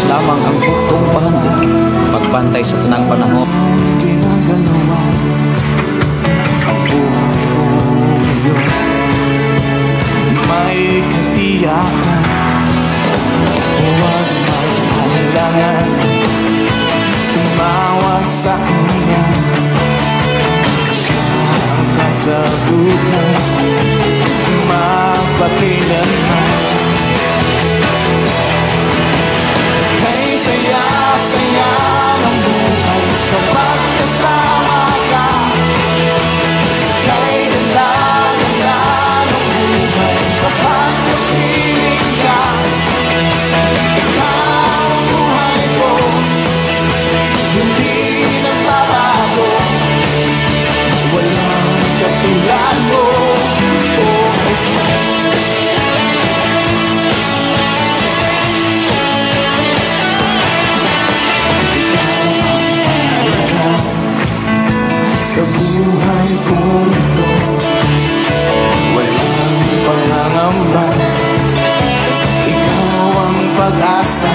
lamang ang buktong bahandi. Pagbantay sa tanang panahon. Ginagalawa ang buhay ko ngayon, may katiyakan. Huwag mag-alangan, tumawag sa kanya. Siya ang kasagutan, magpakailanman. Kay saya-saya ng buhay kapag kasama ka. Kay ganda-ganda ng buhay kapag kapiling ka. Ikaw ang buhay ko, hindi nagbabago. Walang katulad mo, oh Jesus. Sa buhay kong ito, walang pangangamba. Ikaw ang pag-asa,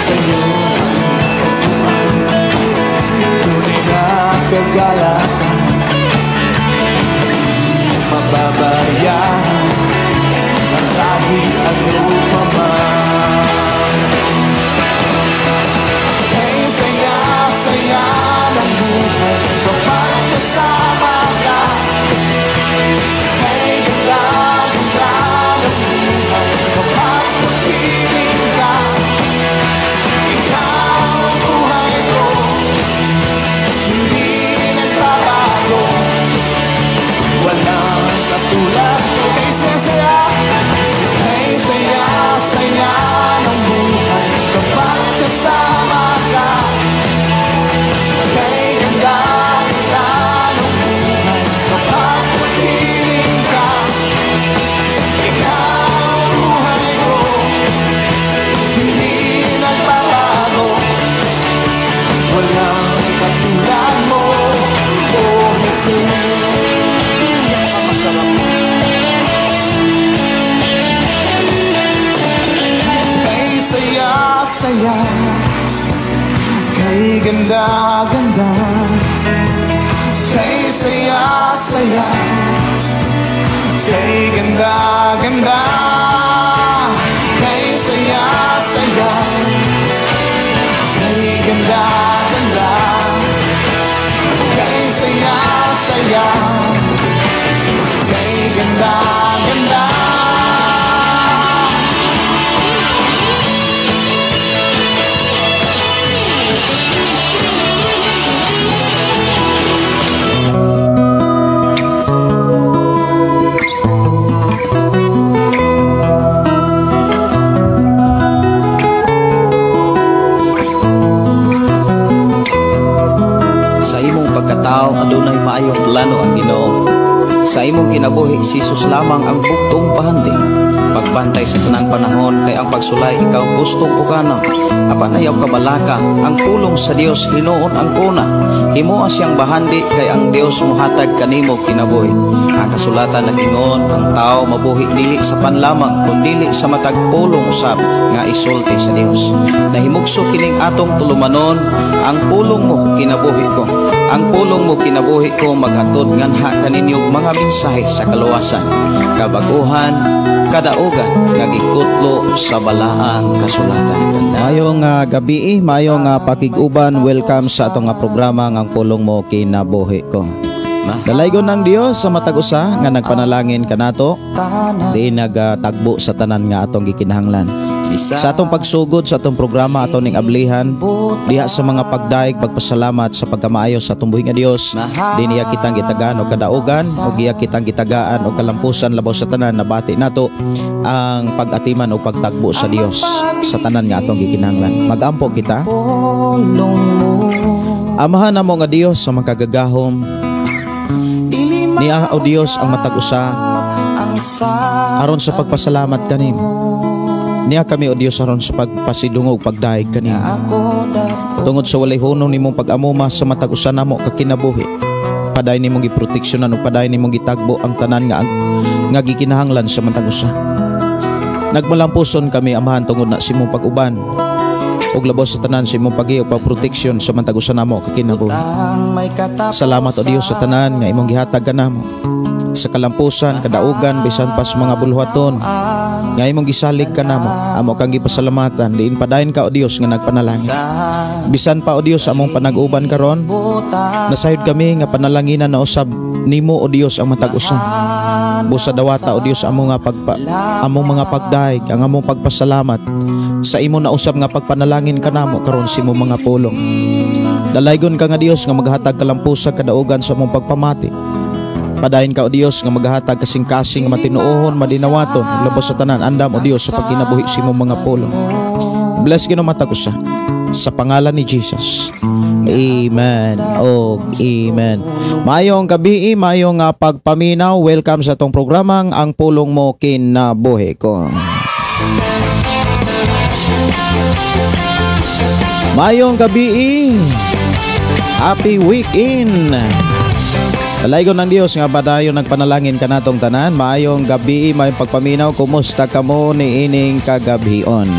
sa'yo ang tunay na kagalakan. Hindi mababayaan ang kahit ano pa man. Kay saya-saya ng buhay kapag kasama ka. Kay ganda-ganda ng buhay kapag kapiling ka. Ikaw ang buhay ko, hindi nagbabago. Walang katulad mo. Kay saya-saya, kay saya-saya ng buhay kapag kasama ka. Kay ganda-ganda ng buhay kapag kapiling ka. Ikaw ang buhay ko, hindi nagbabago. Walang katulad mo, oh Jesus. Masarap. Kay saya-saya, kay ganda-ganda. Kay saya-saya, kay ganda-ganda. Kay saya-saya, kay ganda-ganda. Kay saya-saya, kay ganda-ganda. Sa imong pagkatao adunay maayong plano ang Ginoo. Sa imong kinabuhi si Jesus lamang ang buktong bahandi. Pagbantay sa tanang panahon kay ang pagsulay ikaw gustong pukana. Apan ayaw kabalaka ang pulong sa Dios hinuon ang kuna. Himoa siyang bahandi kay ang Dios mohatag kanimo kinabuhi. Ang kasulatan nag-ingon ang tao mabuhi dili sa panlamang kundili sa matag pulong usab nga isulti sa Dios. Nahimugso kining atong tulumanon, ang pulong mo kinabuhi ko. Ang pulong mo kinabuhi ko maghatod nganha kaninyo mga mensahe sa kaluwasan, kabaguhan, kadaugan nga gikutlo sa balaang kasulatan. Mayong gabi, mayong pakig-uban, welcome sa atong programa nga Ang Pulong Mo Kinabuhi Ko. Dalaygon ng Dios sa matag usa nga nagpanalangin kanato, di nagatagbo sa tanan nga atong gikinahanglan. Sa atong pagsugod sa atong programa ato ning ablihan diha sa mga pagdaig pagpasalamat sa pagkamaayo sa atong buhi nga Dios, di niya kitang gitagaan og kadaugan o giya kitang gitagaan og kalampusan labaw sa tanan. Nabati nato ang pag-atiman o pagtagbo sa Dios sa tanan nga atong gikinahanglan. Magampo kita. Amahan namo nga Dios sa makagagahom, niya o Dios ang matag usa aron sa pagpasalamat kanim. Niya kami o Dios aron sa pagpasidungog pagdaig kanim. Tungod sa walay hunong nimong pag-amuma sa matag usa namo kakinabuhi, paday nimong giproteksyonan ug paday nimong gitagbo ang tanan nga gikinahanglan sa matag usa. Nagmalampuson kami, Amahan, tungod na sa imong pag-uban ug labaw sa tanan sa imong pag-iyo pag proteksyon sa matag usa namo ka kinabuhi. Salamat, O Dios, sa tanan nga imong gihatag kanamo sa kalampusan, kadaugan, bisan pa sa mga bulhaton nga imong gisalig kanamo. Amo kang gipasalamatan. Diin padayon ka, O Dios, nga nagpanalangin. Bisan pa, O Dios, sa among panag-uban karon, nasayod kami nga panalanginan na usab nimo, O Dios, ang matag usa. Busa dawata, O Dios, among mga pagdayeg, ang among pagpasalamat sa imo na usab nga pagpanalangin kanamo karon sa imong mga pulong. Dalaygon ka nga Dios nga maghatag kalampusa, kadaugan sa among pagpamati. Padayon ka, O Dios, nga maghatag kasing-kasing nga matinuohon, madinawaton, labaw sa tanan andam, O Dios, sa pagkinabuhi sa imong mga pulong. Bless, Ginoo, matag usa. Sa pangalan ni Jesus. Amen. O amen. Maayong gabi, maayong pagpaminaw. Welcome sa atong programang Ang Pulong Mo Kinabuhi Ko. Maayong gabi. Happy weekend. Dalaygon ng Dios nga padayon nagpanalangin kanatong tanan. Maayong gabi, maayong pagpaminaw. Kumusta kamo niining kagabhion?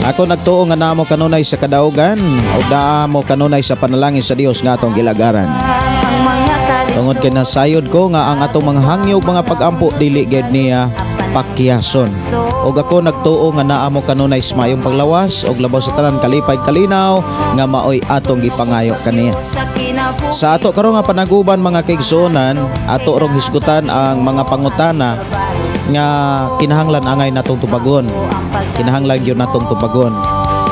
Ako nagtuo nga namo kanunay sa kadaugan o mo kanunay sa panalangin sa Dios nga atong gilagaran. Tungod kay nasayod ko nga ang atong mga hangyog, mga pagampo, dili gid niya pakyason. Og ako nagtuo nga naa mo kanunay sa maayong paglawas og labaw sa tanan kalipay, kalinaw nga maoy atong gipangayo kaniya. Sa ato karon nga panaguban, mga kaigsuonan, ato rong hisgutan ang mga pangutana nga kinahanglan angay natong tubagon. Kinahanglan gyud natong tubagon.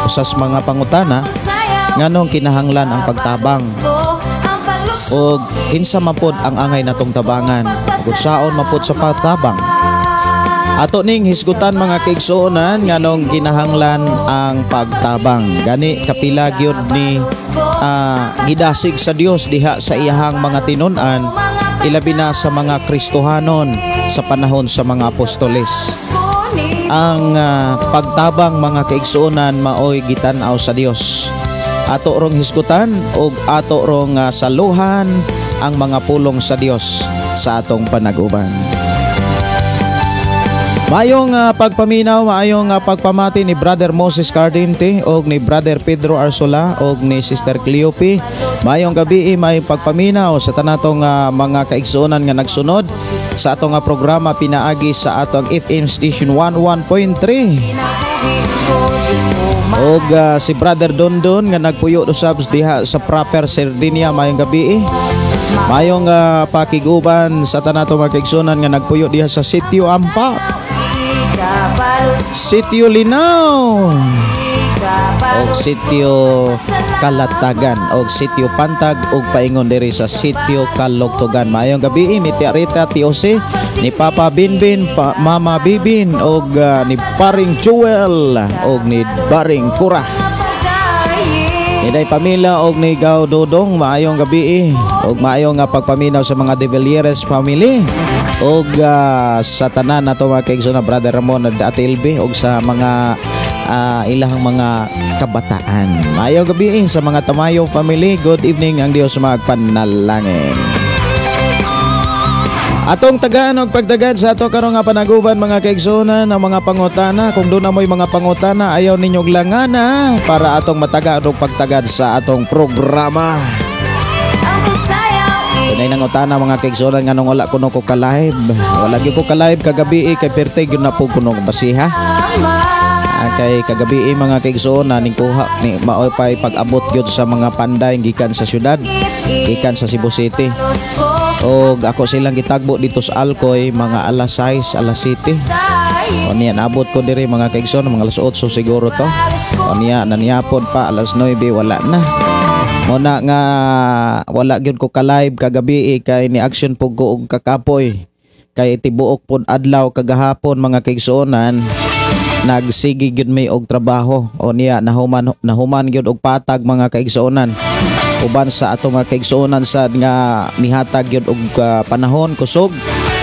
Usas mga pangutana, nganong kinahanglan ang pagtabang? Og kinsa man pod ang angay natong tabangan? Ug saon man pod sa pagtabang? Ato ning hisgutan, mga kaigsuonan, nganong kinahanglan ang pagtabang. Gani kapila gyud ni gidasig sa Dios diha sa iyahang mga tinun-an, ilabi na sa mga Kristohanon sa panahon sa mga apostoles. Ang pagtabang, mga kaigsuonan, maoy gitan-aw sa Dios. Ato rong hisgutan ug ato rong saluhan ang mga pulong sa Dios sa atong panaguban. Maayong pagpaminaw, maayong pagpamati ni Brother Moses Cardinte og ni Brother Pedro Arsola og ni Sister Cleope. Maayong gabi, maayong pagpaminaw sa tanatong mga kaigsuonan nga nagsunod sa atong programa pinaagi sa atong FM station 11.3. Og si Brother Dondon nga nagpuyo usab diha sa proper Sardinia, maayong gabi. Maayong pakiguban sa tanato mga kaigsuonan nga nagpuyo diha sa Sitio Ampa, Sitio Linaw, og Sitio Kalatagan, og Sitio Pantag, og paingon diri sa Sitio Kalugtugan. Maayong gabi ni Tia Rita Tiose, ni Papa Binbin, Mama Bibin, og ni Paring Joel, og ni Baring Kura. Ni Day Pamela og ni Gaw Dodong, maayong gabi og maayong nga pagpaminaw sa mga De Villieres family og sa tanan nato mga kaigsoon na Brother Ramon at Ate Ilbe og sa mga ilahang mga kabataan. Maayong gabi sa mga Tamayo family. Good evening, ang Dios magpanalangin. Atong tagaan og pagdagad sa ato karon nga panaguban, mga kaigsuonan, ang mga pangutana. Kung duna mo'y mga pangutana, ayaw ninyong langana para atong matagaan og pagtagad sa atong programa. Dunay nangutana, mga kaigsuonan, nganong wala kuno ko ka-live. Wala gyud ko ka-live kagabi kay perte gyud na po kuno basiha. Kay kagabi, mga kaigsuonan, ning kuha ni maoy pay pag-abot gyud sa mga panday gikan sa syudad, gikan sa Cebu City. Og ako silang gitagbo dito sa Alcoy mga alas 6, alas 7. O niya naabot ko diri, mga kaigsoon, mga alas 8 siguro to. O niya naniyapod pa alas 9, wala na. Mo na nga wala gyud ko ka-live kagabi kay ni action pug ko og kakapoy. Kay tibuok pod adlaw kagahapon, mga kaigsuonan, nagsige gyud may og trabaho. O niya nahuman nahuman gyud og patag, mga kaigsuonan, uban sa ato mga kaigsuonan sad nga nihatag gyud og panahon, kusog,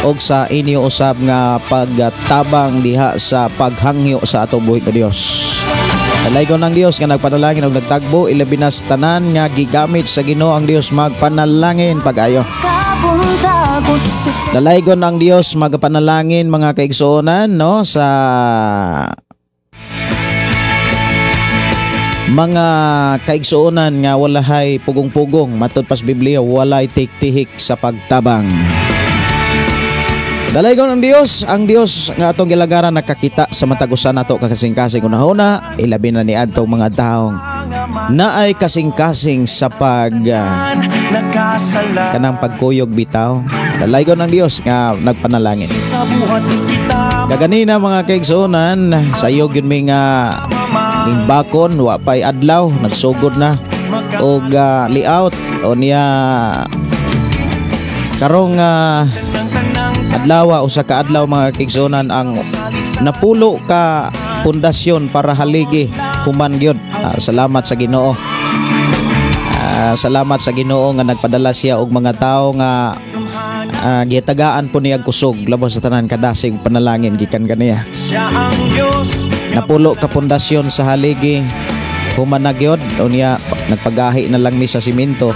og sa inyo usab nga pagtabang diha sa paghangyo sa atong buhi nga Dios. Dalaygon ng Dios nga nagpanalangin og nagtagbo, ilabi na sa tanan nga gigamit sa Ginoo ang Dios magpanalangin pag-ayo. Dalaygon ang Dios magapanalangin, mga kaigsuonan, no, sa mga kaigsuonan nga walahay pugong-pugong, matud pas Biblia, walay tiktihik sa pagtabang. Dalaygon ang Dios nga atong gilagaran nakakita sa matag usa nato kakasing-kasing unahuna, ilabi na ni adtong mga taong naay kasing-kasing sa pag kanang pagkuyog bitaw. Dalaygon ang Dios nga nagpanalangin. Kaganina, mga kaigsuonan, sayo gyud mi nga nimbakon, wa pay adlaw, nagsugod na og layout o niya karong adlaw, usa ka adlaw, mga kaigsuonan, ang napulo ka pundasyon para haligi human gyud. Salamat sa Ginoo. Salamat sa Ginoo nga nagpadala siya og mga tawo nga gitagaan po niya kusog labaw sa tanan kadasig panalangin gikan kaniya. Napulo ka pundasyon sa haligi human na gyud. Unya nagpagahi na lang mi sa simento.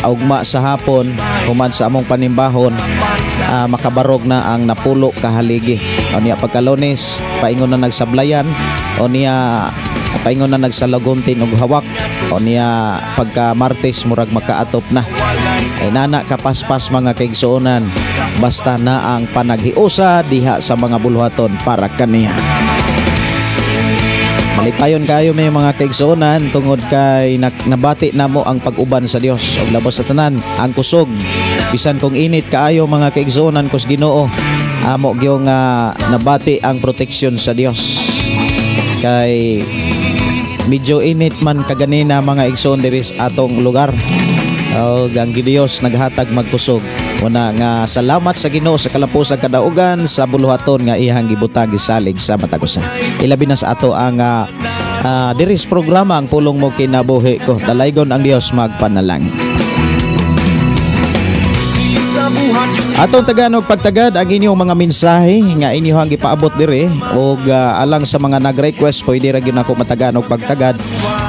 Ugma sa hapon, human sa among panimbahon, makabarog na ang napulo ka haligi. Unya pagka-Lunes, paingon na nagsablayan. Unya paingon na nagsalaguntin og hawak. Unya pagka Martes, murag makaatop na. Ay nana kapaspas, mga kaigsuonan, basta na ang panaghiusa diha sa mga buluhaton para kaniya. Malipayon kayo may mga kaigsuonan tungod kay nabati namo ang pag-uban sa Dios ug labaw sa tanan ang kusog, bisan kung init kaayo, mga kaigsuonan kus Ginoo, amo gyud nga nabati ang proteksyon sa Dios kay medyo init man kaganina, mga igsoon, diri sa atong lugar og ang Dios naghatag magkusog. Una nga salamat sa Ginoo sa kalampusan kadaugan sa buluhaton nga iyang gibutang gisalig sa matag usa. Ilabi na sa ato ang diri sa programa Ang Pulong Mo Kinabuhi Ko. Dalaygon ang Dios magpanalangin. Atong tagaan og pagtagad ang inyong mga mensahe nga inyong gipaabot diri og alang sa mga nag-request, pwede ra gyud nako matagaan og pagtagad,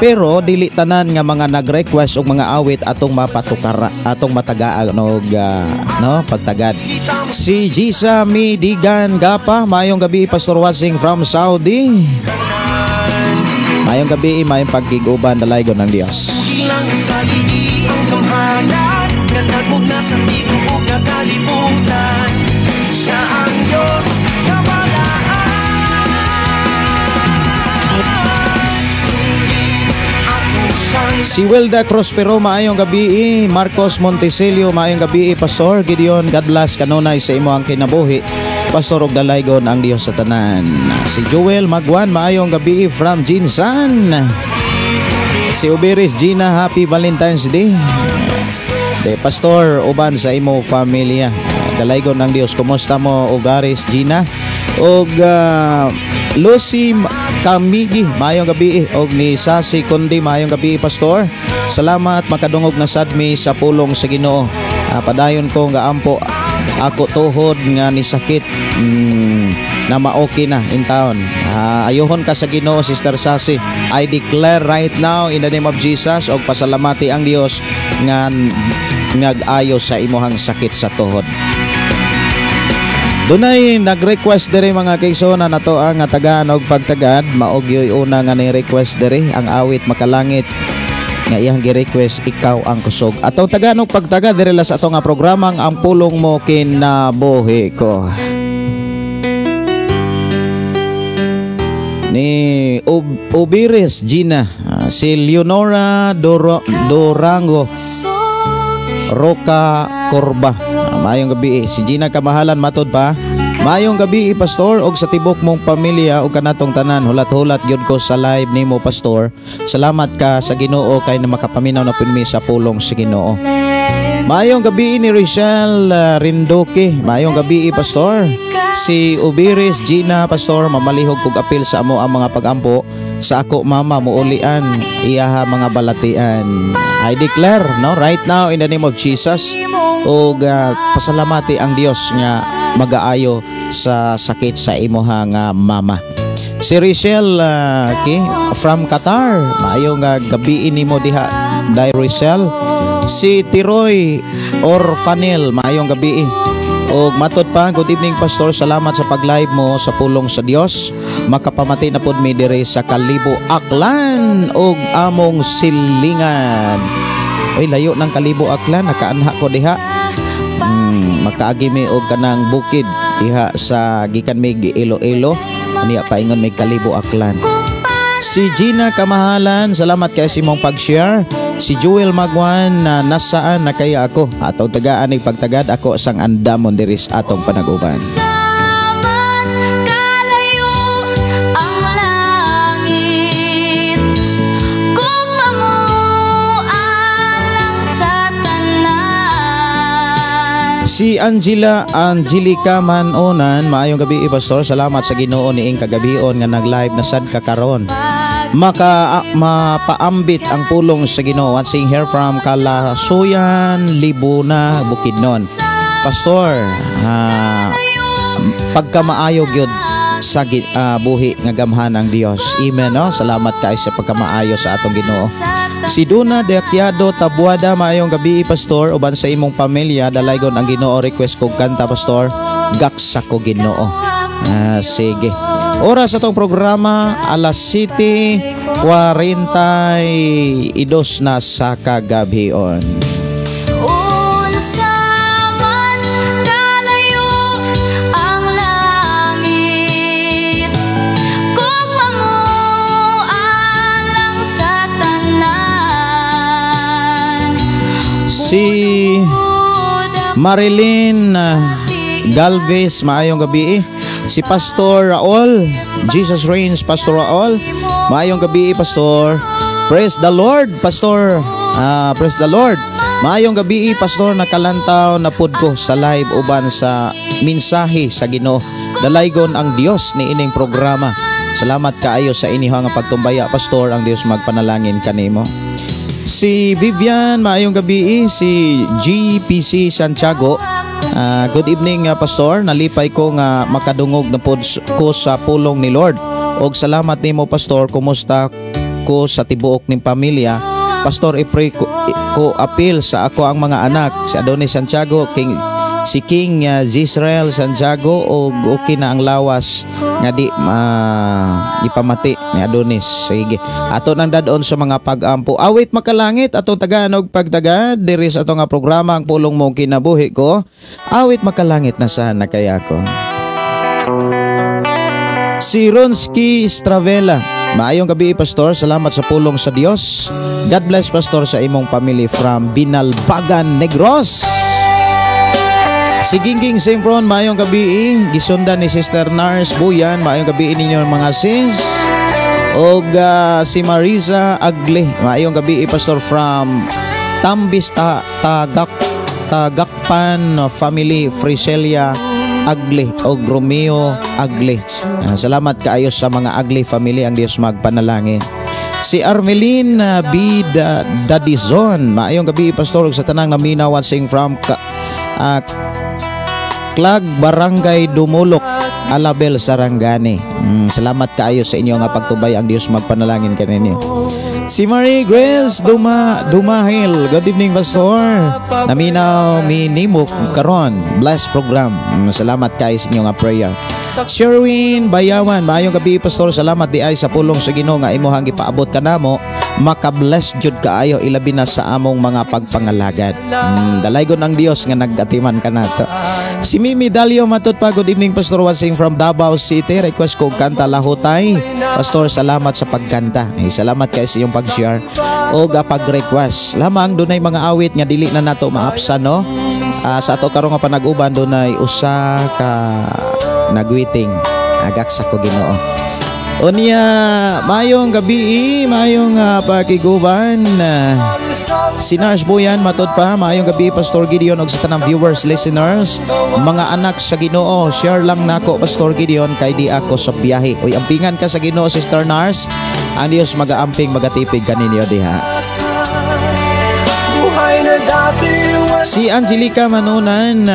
pero dili tanan nga mga nag-request og mga awit atong mapatukara, atong matagaan og no pagtagad. Si Gisa Midigan Gapa, maayong gabi, Pastor, watching from Saudi. Maayong gabi, maayong pagkig-uban, dalaygon ng Dios. Ilang sa ang gamhanan nga nagmugna sa tibuok nga kalibutan. Siya ang Diyos sa balaan. Sulit ato siyang Si Wilda Prospero, maayong gabi. Marcos Montesilio, maayong gabi, Pastor Gideon. God bless kanunay sa imo ang kinabuhi, Pastor, og dalaygon ang Dios sa tanan. Si Joel Magwan, maayong gabi from Jinsan. Si Uberis Gina, happy Valentine's Day. De Pastor, uban sa imo familia. Dalaygon ang Dios. Kumusta mo, Ugaris Gina? Og Lucy Kamigi, maayong gabi. Og ni Sasi Kundi, maayong gabi, Pastor. Salamat, makadungog na sad mi sa pulong sa Ginoo. Padayon ko nga ampo ako tuhod nga ni sakit na ma-okay na in town. Ayuhon ka sa Ginoo, Sister Sasi. I declare right now in the name of Jesus og pasalamati ang Dios nga nag-ayo sa imuhang sakit sa tuhod. Dunay nag-request diri, mga kaigsoon, na nato ang tagaan og pagtagad. Mao gyoy una nga ni request diri ang awit Makalangit nga iyang gi-request, Ikaw ang Kusog. Atong tagaan og pagtagad diri la sa ato nga programang Ang Pulong Mo Kinabuhi Ko. Ni Ubiris Gina, si Leonora Durango Roca Corba. Maayong gabi. Si Gina Kamahalan matod pa. Maayong gabi, Pastor, og sa tibok mong pamilya og kanatong tanan. Hulat-hulat gyud ko sa live nimo, Pastor. Salamat ka sa Ginoo kay na makapaminaw na pud mi sa pulong sa Ginoo. Maayong gabi ni Richelle Rindoque. Maayong gabi, Pastor. Si Ubiris Gina, Pastor, mamalihog kog apil sa amo ang mga pagampo sa ako mama muulian iyaha mga balatian. I declare, no, right now in the name of Jesus og pasalamati ang Dios nga magaayo sa sakit sa imuha nga mama. Si Richelle ki from Qatar, maayo nga gabi nimo diha, Dai Richelle. Si Tiroy Orfanel, maayong gabi. Og matod pa, good evening, Pastor. Salamat sa pag-live mo sa pulong sa Dios. Makapamati na pod mi diri sa Kalibo, Aklan og among silingan. Oy, layo ng Kalibo, Aklan, nakaanha ko diha. Makaagi mi og kanang bukid diha sa gikan mig Iloilo. Aniya paingon mig Kalibo, Aklan. Si Gina Kamahalan, salamat kay sa imong pag-share. Si Jewel Magwan na nasaan na kaya ako? Atong tagaan ni pagtagad ako sang andamon diri sa atong panag-uban. Saman kalayo ang langit kung mangualang sa tanan. Si Angela Angelica Manonan, maayong gabi, Pastor. Salamat sa Ginoo niing kagabion nga nag-live na sad ka karon. Maka mapaambit ang pulong sa Ginoo. Watching here from Kalasuyan, Libuna, Bukidnon. Pastor, pagkamaayo gyud sa buhi nga gamhan ang Dios. Amen, no? Salamat kay sa pagkamaayo sa atong Ginoo. Si Duna Deakyado Tabuada, maayong gabi, Pastor, uban sa imong pamilya, dalaygon ang Ginoo. Request kog kanta, Pastor, Gaksa ko Ginoo. Sige. Oras atong programa alas 7:42 na sa kagabion. Unsa man kalayo ang langit kung mangualang sa tanan. Si Marilyn Galvez, maayong gabi. Si Pastor Raul, Jesus Reigns, Pastor Raul, maayong gabi, Pastor. Praise the Lord, Pastor. Praise the Lord. Maayong gabi, Pastor, nakalantaw na pud ko sa live uban sa mensahe sa Ginoo. Dalaygon ang Dios ni ining programa. Salamat kaayo sa inyo nga pagtumbaya, Pastor. Ang Dios magpanalangin kanimo. Si Vivian, maayong gabi. Si GPC Santiago, good evening, Pastor. Nalipay ko nga makadungog na pod ko sa pulong ni Lord. Og salamat nimo, Pastor. Kumusta ko sa tibuok ning pamilya? Pastor, i-pray ko apil sa ako ang mga anak, si Adonis Santiago, King si King Israel Santiago, og okay na ang lawas nga di ipamati ni Adonis. Sige. Ato nang dadon sa mga pag-ampo. Awit makalangit atong tagaan og pagtagad diri sa atong nga programa ang pulong mo kinabuhi ko. Awit makalangit na sana kaya ko. Si Ronsky Stravela. Maayong gabi, Pastor. Salamat sa pulong sa Dios. God bless, Pastor, sa imong family from Binalbagan, Negros. Si Gingging Simpron, maayong gabi. Gisundan ni Sister Nars Buyan, maayong gabi ninyo mga sis. Og si Marisa Agle, maayong gabi, Pastor, from Tambis Tagak Tagakpan family, Friselia Agle og Romeo Agle. Salamat kaayo sa mga Agle family, ang Dios magpanalangin. Si Armeline B. Dadizon, maayong gabi, Pastor, ug sa tanang naminaw watching from Klag Barangay Dumulok, Alabel, Sarangani. Salamat kaayo sa inyo nga pagtubay, ang Dios magpanalangin kaninyo. Si Marie Grace Dumahil. Good evening, Pastor. Naminaw minimok karon. Bless program. Salamat kaayo sa inyo nga prayer. Sherwin Bayawan, maayong gabi, Pastor. Salamat di ay sa pulong sa Ginoo nga imuhang gipaabot kanamo. Makabless jud kaayo ilabi na sa among mga pagpangalagad. Dalaygon ang Dios nga nagatiman kanato. Si Mimi Dalio matod pa, good evening, Pastor, watching from Davao City. Request ko kanta Lahutay. Pastor, salamat sa pagkanta. Eh, salamat kay sa iyong pag-share o pag-request. Lamang dunay mga awit nga dili na nato maapsan, no. Sa ato karon nga panag-uban dunay usa ka nagwiting agak sa ko Ginoo. Unya, mayong gabi, mayong pakiguban. Si Nars Boyan matod pa, maayong gabi, Pastor Gideon ug sa tanang viewers, listeners, mga anak sa Ginoo, share lang nako, Pastor Gideon, kay di ako sa biyahe. Uy, ampingan ka sa Ginoo, Sister Nars. Ang Dios magaamping magatipig kaninyo diha. Si Angelica Manunan,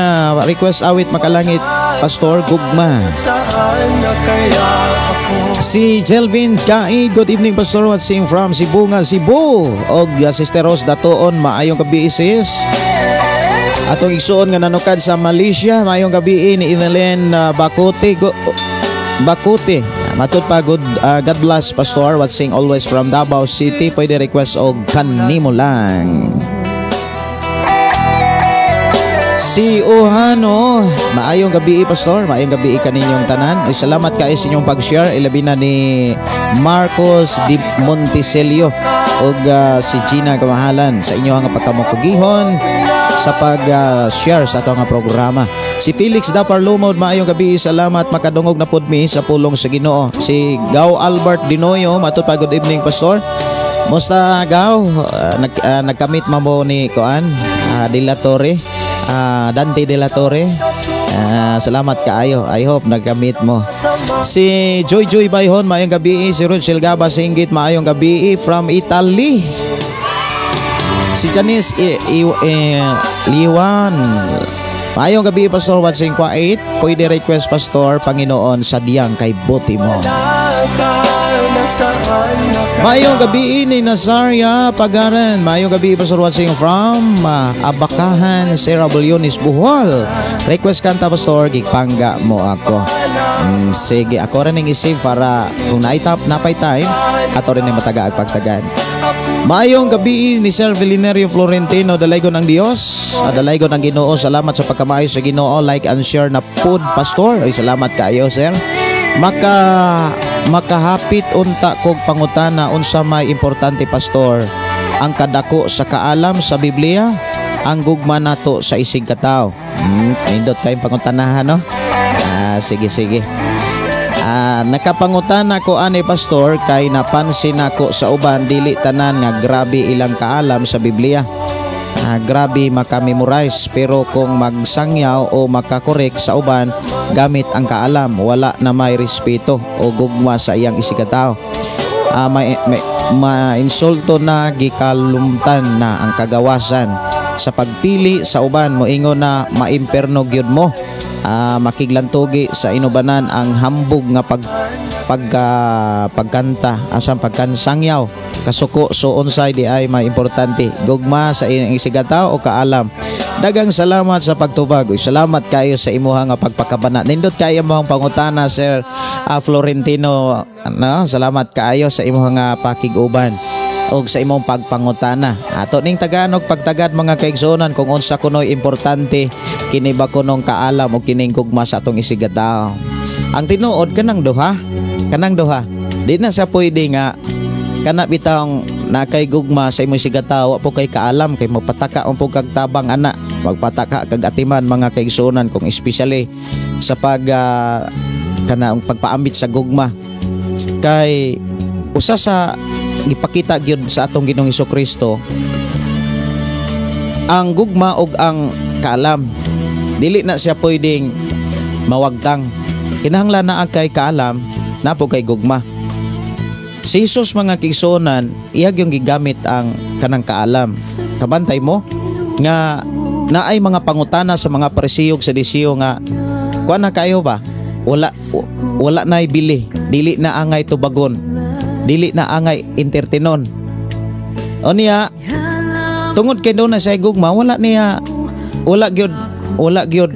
request awit makalangit, Pastor, Gugma. Saan na kaya ako? Si Jelvin Kai, good evening, Pastor, watching from Sibonga, Cebu. Og Sister Rose Datoon, maayong gabi, sis. Atong igsuon nga nanukad sa Malaysia, maayong gabi ni Evelyn Bakuti. Bakuti. Matud pa good, God bless, Pastor, watching always from Davao City. Pwede request og "Kanimo Lang". Si Ohano, maayong gabi, Pastor, maayong gabi kaninyong tanan. Ay, salamat kaayo sa inyong pag-share, ilabi na ni Marcos Di Monticelio ug si Gina Kamahalan sa inyong pagkamukugihon sa pag-share sa ato nga programa. Si Felix Dapar Lumod, maayong gabi, salamat, makadungog na pud mi sa pulong sa Ginoo. Si Gao Albert Dinoyo, matud pa good evening, Pastor. Musta, Gao? Nagkamit man mo ni kuan, De La Torre, Dante De La Torre. Salamat kaayo. I hope nagkamit mo. Si Joy Joy Bayhon, maayong gabi. Si Ruchel Gaba Singgit, maayong gabi from Italy. Si Janice Liwan. Maayong gabi, Pastor, watching kwa 8. Pwede request, Pastor, "Panginoon Sadyang Kay Buti Mo". Maayong gabi ni Nazaria Pagaran. Maayong gabi, Pastor, watching from Abakahan, Sarah Bulyonis, Bohol. Request kanta, Pastor, "Gipangga Mo Ako". Sige, ako rin ang isave para kung naitap napay time ato rin ang mataga ag pagtagan. Maayong gabi ni Sir Vilinerio Florentino, dalaygon ng Dios, dalaygon ng Ginoo. Salamat sa pagkamaayo sa Ginoo. Like and share na pod, Pastor. Ay, salamat kaayo, sir. Makahapit unta kog pangutana, unsa may importante, Pastor? Ang kadako sa kaalam sa Biblia, ang gugma nato sa isig katawo? Nindot kayong pangutanahan, no? Ah, sige, sige. Nakapangutana ko ani, Pastor, kay napansin nako sa uban, dili tanan nga grabe ilang kaalam sa Biblia. Grabe makamemorize, pero kung magsangyaw o makakorek sa uban gamit ang kaalam, wala na may respeto o gugma sa iyang isigkatawo. May mainsulto na, gikalumtan na ang kagawasan sa pagpili sa uban, moingon na maimperno gyud mo. Makiglantugi sa inubanan ang hambog nga pag pagka pagkanta asang pagkansangyaw kasuko. So unsay di ay may importante, gugma sa iyang isigkatawo o kaalam? Dagang salamat sa pagtubag. Uy, salamat kayo sa imuha nga pagpakabana. Nindot kayo mo pangutana, Sir Florentino, no? Salamat kaayo sa imuha nga pakig-uban og sa imong pagpangutana. Ato ning taganog pagtagad, mga kaigsuonan, kung unsa kunoy importante, kini ba kunong kaalam o kining gugma sa atong isigkatawo. Ang tinuod, kanang duha, kanang duha. Di na siya pwede nga kana bitawng nakay gugma sa imong isigkatawo, wa po kay kaalam, kay magpataka ang po kag tabang ana, magpataka kag atiman, mga kaigsuonan, kung especially sa pag kanang pagpaambit sa gugma, kay usa sa gipakita gyud sa atong Ginoong Kristo ang gugma ug ang kaalam. Dili na siya pwedeng mawagtang. Kinahanglan naa kay kaalam, naa po kay gugma. Si Jesus, mga kaigsuonan, iyag yung gigamit ang kanang kaalam. Kabantay mo nga naay mga pangutana sa mga Pariseo sa Saduceo nga kuan na kayo ba, wala wala na bili, dili na angay tubagon, dili na angay entertainon. O niya, tungod kay doon na sa gugma, wala niya wala gyud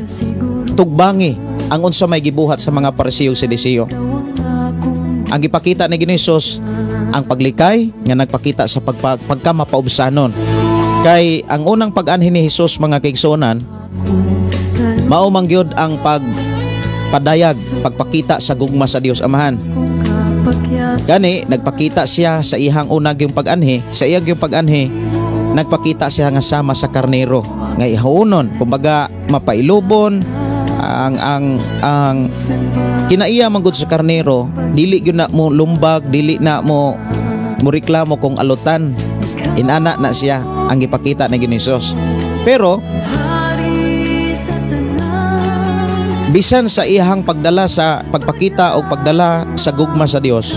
tugbangi ang unsa may gibuhat sa mga Pariseo sa Saduceo. Ang gipakita ni Ginoong Hesus ang paglikay nga nagpakita sa pagka mapaubsanon. Kay ang unang pag-anhi ni Hesus, mga kaigsuonan, mao man gyud ang pagpadayag, pagpakita sa gugma sa Dios Amahan. Gani nagpakita siya sa iyang unag yung pag-anhi, sa iyang yung pag-anhi, nagpakita siya nga sama sa karnero nga ihaonon, kumbaga mapailubon ang kinaiya man gud sa karnero, dili gyud na mo lumbag, dili na mo mo reklamo kung alutan. Inana na siya ang gipakita ni Ginoong Hesus. Pero bisan sa iyang pagdala sa pagpakita o pagdala sa gugma sa Dios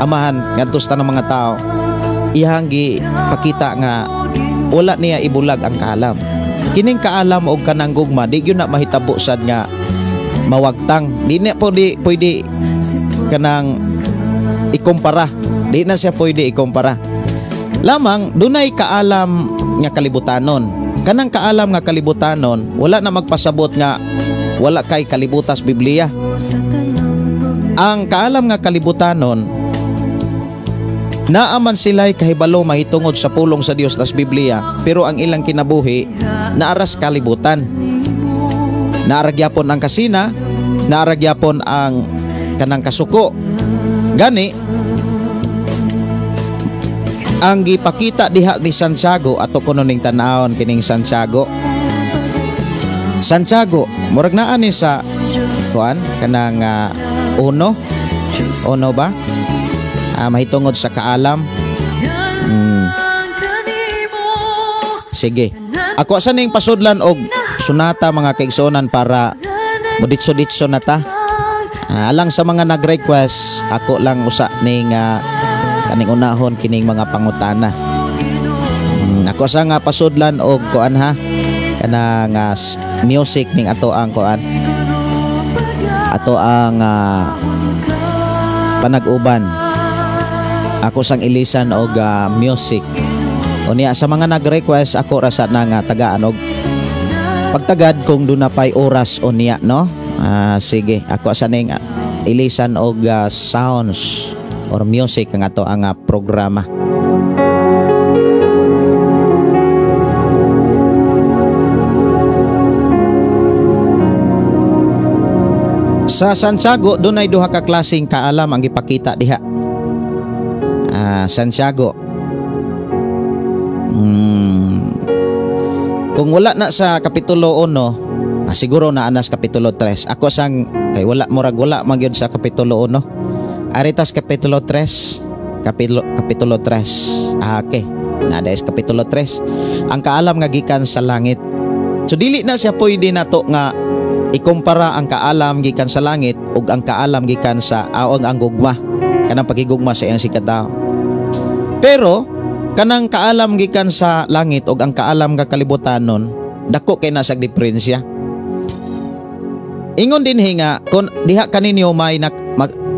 Amahan ngadto sa tanang mga tao, iyang gipakita nga wala niya ibulag ang kaalam. Kining kaalam og kanang gugma, di gyud na mahitabo sad nga mawagtang. Di na po di pwede kanang ikumpara. Di na siya pwede ikumpara. Lamang dunay kaalam nga kalibutanon. Kanang kaalam nga kalibutanon, wala na magpasabot nga wala kay kalibutas Biblia. Ang kaalam nga kalibutanon, naaman sila'y kahibalo mahitungod sa pulong sa Dios tas Biblia, pero ang ilang kinabuhi naaras kalibutan. Naaragyapon ang kasina, naaragyapon ang kanang kasuko. Gani ang gipakita diha ni Santiago, ato kuno ning tan-awon kining Santiago. Santiago murag naa ni sa kuan kanang uno uno ba? Mahitungod sa kaalam. Sige. Ako sa ning pasudlan og sunata mga kaigsuonan para moditso-ditso na ta. Alang sa mga nag-request, ako lang usa ning kaning unahon kining mga pangutana. Ako sa nga pasudlan og kuan ha, kanang music ning ato ang kuan. Ato ang panag-uban. Ako sang ilisan og music. Unya sa mga nag-request, ako ra sa na nga tagaan og pagtagad kung duna pay oras unya, no? Sige, ako sa ning ilisan og sounds or music ang ato ang programa. Sa Santiago dunay duha ka klaseng kaalam ang gipakita diha. Santiago. Kung wala na sa kapitulo 1, siguro na anas kapitulo 3. Ako sang kay wala murag wala man gyud sa kapitulo 1. Aritas kapitulo 3, kapitulo 3. Okay. Na dahil kapitulo 3. Ang kaalam nga gikan sa langit. So dili na siya pwede nato nga ikumpara ang kaalam gikan sa langit ug ang kaalam gikan sa aong ang gugma, kanang pagigugma sa iyang sikatao. Pero kanang kaalam gikan sa langit ug ang kaalam nga kalibutanon, dako kay nasa diferensya. Ingon dinhi nga kun diha kaninyo may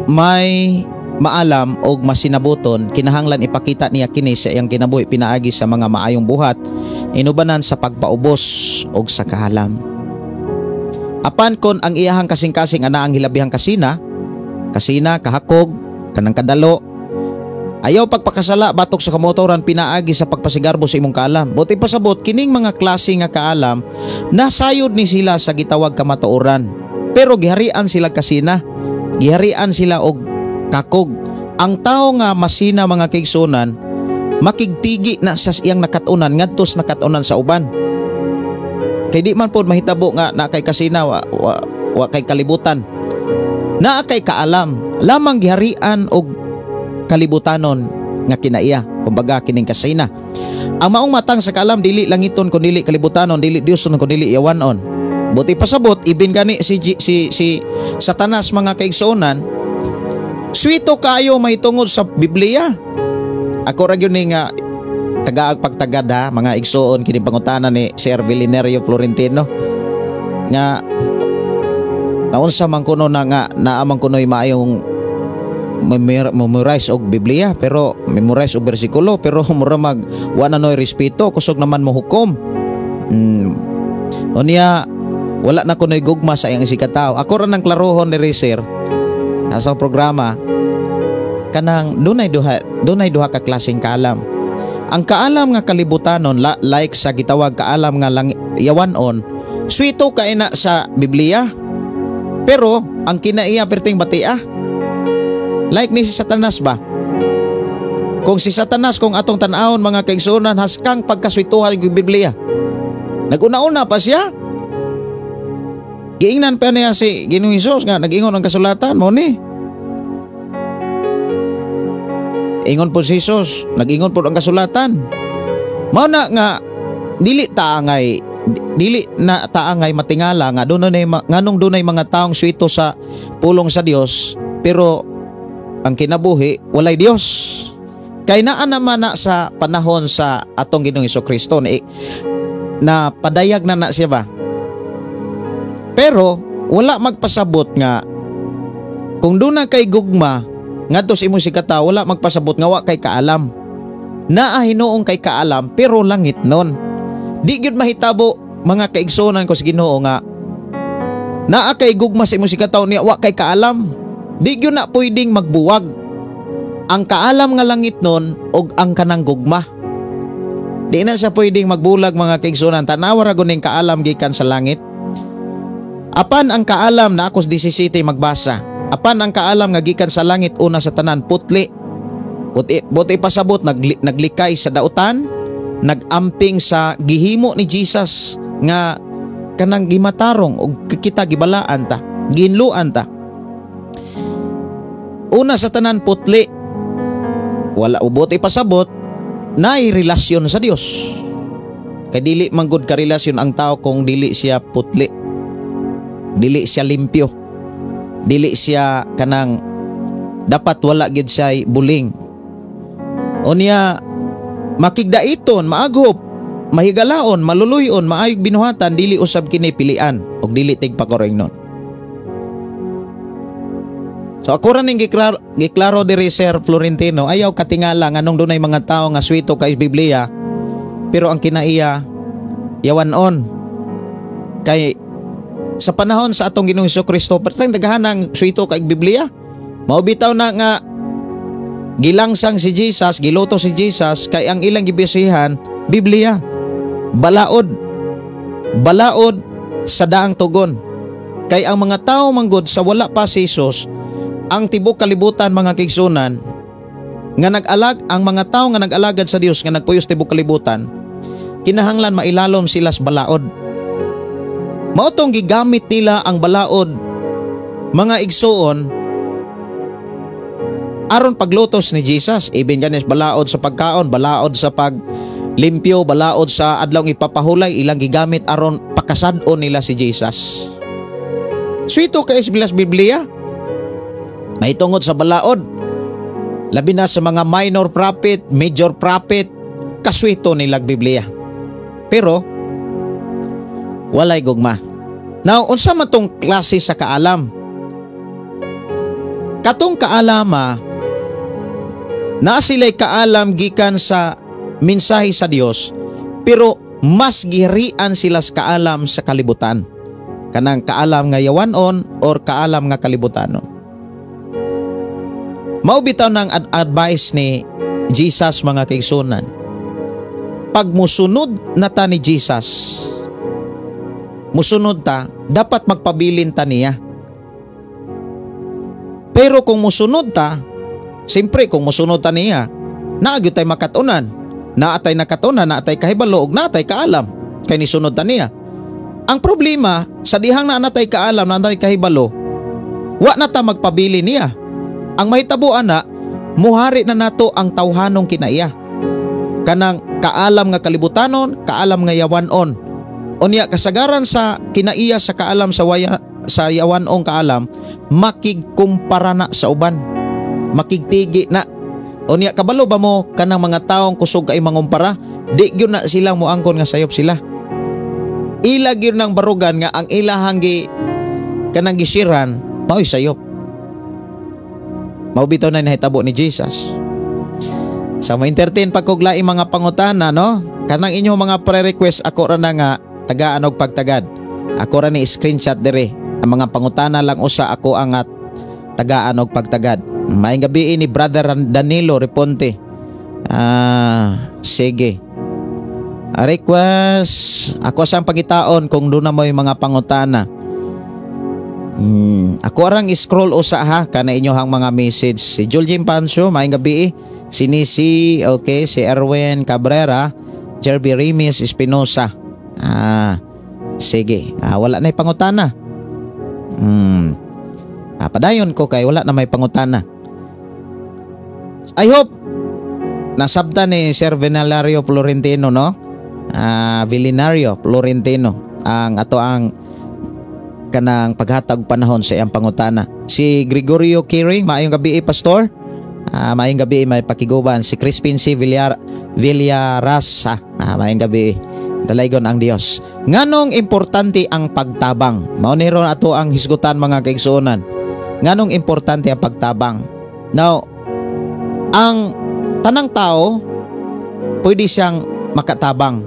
may maalam og masinabuton, kinahanglan ipakita niya kini sa iyang kinabuhi pinaagi sa mga maayong buhat, inubanan sa pagpaubos og sa kaalam. Apan kon ang iyahang kasing-kasing ana ang hilabihang kasina, kasina, kahakog, kanang kadalo, ayaw pagpakasala batok sa kamotoran pinaagi sa pagpasigarbo sa imong kaalam. Buti pasabot kining mga klase nga kaalam nasayod ni sila sa gitawag kamatuoran, pero giharian sila kasina, giharian sila og kakog. Ang tao nga masina mga kaigsunan, makigtigi na sa iyang nakatunan ngadto sa nakatunan sa uban. Kay di man pod mahitabo nga na kay kasina wa kay kalibutan. Naa kay kaalam lamang giharian og kalibutanon nga kinaiya, kumbaga kining kasina. Ang maong matang sa kaalam dili langiton kun dili kalibutanon, dili Diyoson kun dili yawanon. Buti pasabot ibin gani si Satanas mga kaigsuonan, swito kayo mahitungod sa Biblia. Ako ra gyud ni nga tagaag pagtagad ha, mga igsuon kini pangutana ni Sir Vilinerio Florentino nga naunsa man kuno na nga naa man kunoy maayong memorize og Biblia, pero memorize og bersikulo, pero mura mag wa na noy respeto, kusog naman mo hukom. Unya wala na kunoy gugma sa iyang isikataw. Ako ra nang klarohon ni Sir sa programa kanang dunay duha ka klaseng kaalam. Ang kaalam nga kalibutanon like sa gitawag kaalam nga yawanon, swito kay na sa Biblia, pero ang kinaiya perting batia. Like ni si Satanas ba? Kung si Satanas, kung atong tan-awon mga kaigsuonan, haskang pagkaswituhan ng Biblia. Naguna-una pa siya. Giingnan pa niya si Ginoong Hesus nga nag-ingon ang kasulatan mo ni. Ingon po si Hesus, nag-ingon po ang kasulatan. Mao na nga dili taangay, dili na taangay matingala nga dunay nganong dunay mga taong swito sa pulong sa Dios, pero ang kinabuhi walay Dios. Kay naa naman na sa panahon sa atong Ginoong Hesukristo na padayag na na siya ba. Pero wala magpasabot nga kung doon na kay gugma ngadto sa imong isigkatawo, wala magpasabot nga wa kay kaalam. Naa hinuon kay kaalam, pero langit nun. Di gyud mahitabo, mga kaigsuonan ko sa Ginoo, nga naa kay gugma sa imong isigkatawo niya wa kay kaalam. Di gyud na pwedeng magbuwag ang kaalam nga langit nun og ang kanang gugma. Di na siya pwedeng magbulag, mga kaigsuonan. Tanawa ra guning kaalam gikan sa langit. Apan ang kaalam na ako 17 magbasa. Apan ang kaalam nga gikan sa langit, una sa tanan putli. Buti, buti pasabot naglikay sa dautan, nagamping sa gihimo ni Jesus nga kanang gimatarong og kita gibalaan ta, gihinluan ta. Una sa tanan putli. Wala buot ipasabot naay relasyon sa Dios. Kay dili man gud karelasyon ang tao kung dili siya putli. Dili siya limpyo. Dili siya kanang dapat wala gid siya buling. Unya makigdaiton, maaghop, mahigalaon, maluluyon, maayog binuhatan, dili usab kini pilian og dili tigpakoreng. So ako ra ning giklaro diri, Sir Florentino, ayaw katingala nganong dunay mga tawo nga swito kay Biblia pero ang kinaiya yawan-on. Kay sa panahon sa atong Ginoong Kristo, pertang daghan ang swito kay Biblia. Mao bitaw na nga gilangsang si Jesus, giluto si Jesus kay ang ilang gibisihan Biblia. Balaod. Balaod sa daang tugon. Kay ang mga tao manggod sa wala pa si Jesus, ang tibok kalibutan, mga kaigsuonan, nga nag-alag ang mga tao nga nag-alagad sa Dios nga nagpuyos tibok kalibutan, kinahanglan mailalom sila sa balaod. Mao tong gigamit nila ang balaod, mga igsuon, aron paglutos ni Jesus. Ibin ganis balaod sa pagkaon, balaod sa paglimpyo, balaod sa adlaw ipapahulay, ilang gigamit aron pakasad-on nila si Jesus. Swito kay bilas Biblia. May tungod sa balaod. Labi na sa mga minor prophet, major prophet, kaswito nilag Biblia. Pero walay gugma. Now, unsa man tong klase sa kaalam? Katong kaalama, naa sila'y kaalam gikan sa mensahe sa Dios, pero mas girian sila sa kaalam sa kalibutan. Kanang kaalam nga yawanon or kaalam nga kalibutanon. Mao bitaw ng advice ni Jesus, mga kaigsuonan. Pag musunod na ta ni Jesus, musunod ta, dapat magpabilin ta niya. Pero kung musunod ta, siyempre kung musunod ta niya, naa gyud tay makatunan. Naa tay nakatunan, naa tay kahibalo, ug naa tay kaalam. Kay nisunod ta niya. Ang problema, sa dihang naa natay kaalam, naa natay kahibalo, wa na ta magpabili niya. Ang mahitabo ana, muhari na nato ang tawhanong kinaiya. Kanang kaalam nga kalibutanon, kaalam nga yawanon. Unya kasagaran sa kinaiya sa kaalam sa waya, sa yawanong kaalam, makigkumpara na sa uban. Makigtigi na. Unya kabalo ba mo kanang mga taong kusog kay mangumpara, di gyud na silang moangkon nga sayop sila. Ila gyud nang barugan nga ang ilahang gi kanang gisiran mao'y sayop. Mao bitaw na nahitabo ni Jesus. Sa mo entertain pag kog laing mga pangutana, no? Kanang inyong mga pre-request, ako ra na nga tagaan og pagtagad. Ako ra ni screenshot dire. Ang mga pangutana lang usa ako ang at tagaan og pagtagad. Maayong gabi ni Brother Danilo Reponte. Ah, sige. Request ako sa pagitaon kung doon na mo yung mga pangutana. Ako arang scroll usa ha kana inyohang mga message. Si Juljim Pancho, maayong gabi. Si Nisi, okay, si Erwin Cabrera, Jerby Remis Espinosa. Ah, sige. Ah, wala na pangutana. Ah, padayon ko kay wala na may pangutana. I hope nasabta ni Sir Venalario Florentino, no? Ah, Villinario Florentino ang ato ang kanang paghatag panahon sa iyang pangutana. Si Gregorio Kiring, maayong gabi, pastor. Ah, maayong gabi, may pakiguban. Si Crispin C. Villarasa, maayong gabi. Dalaygon ang Dios. Nganong importante ang pagtabang? Mao ni ron ato ang hisgutan, mga kaigsuonan. Nganong importante ang pagtabang? Now, ang tanang tao pwede siyang makatabang.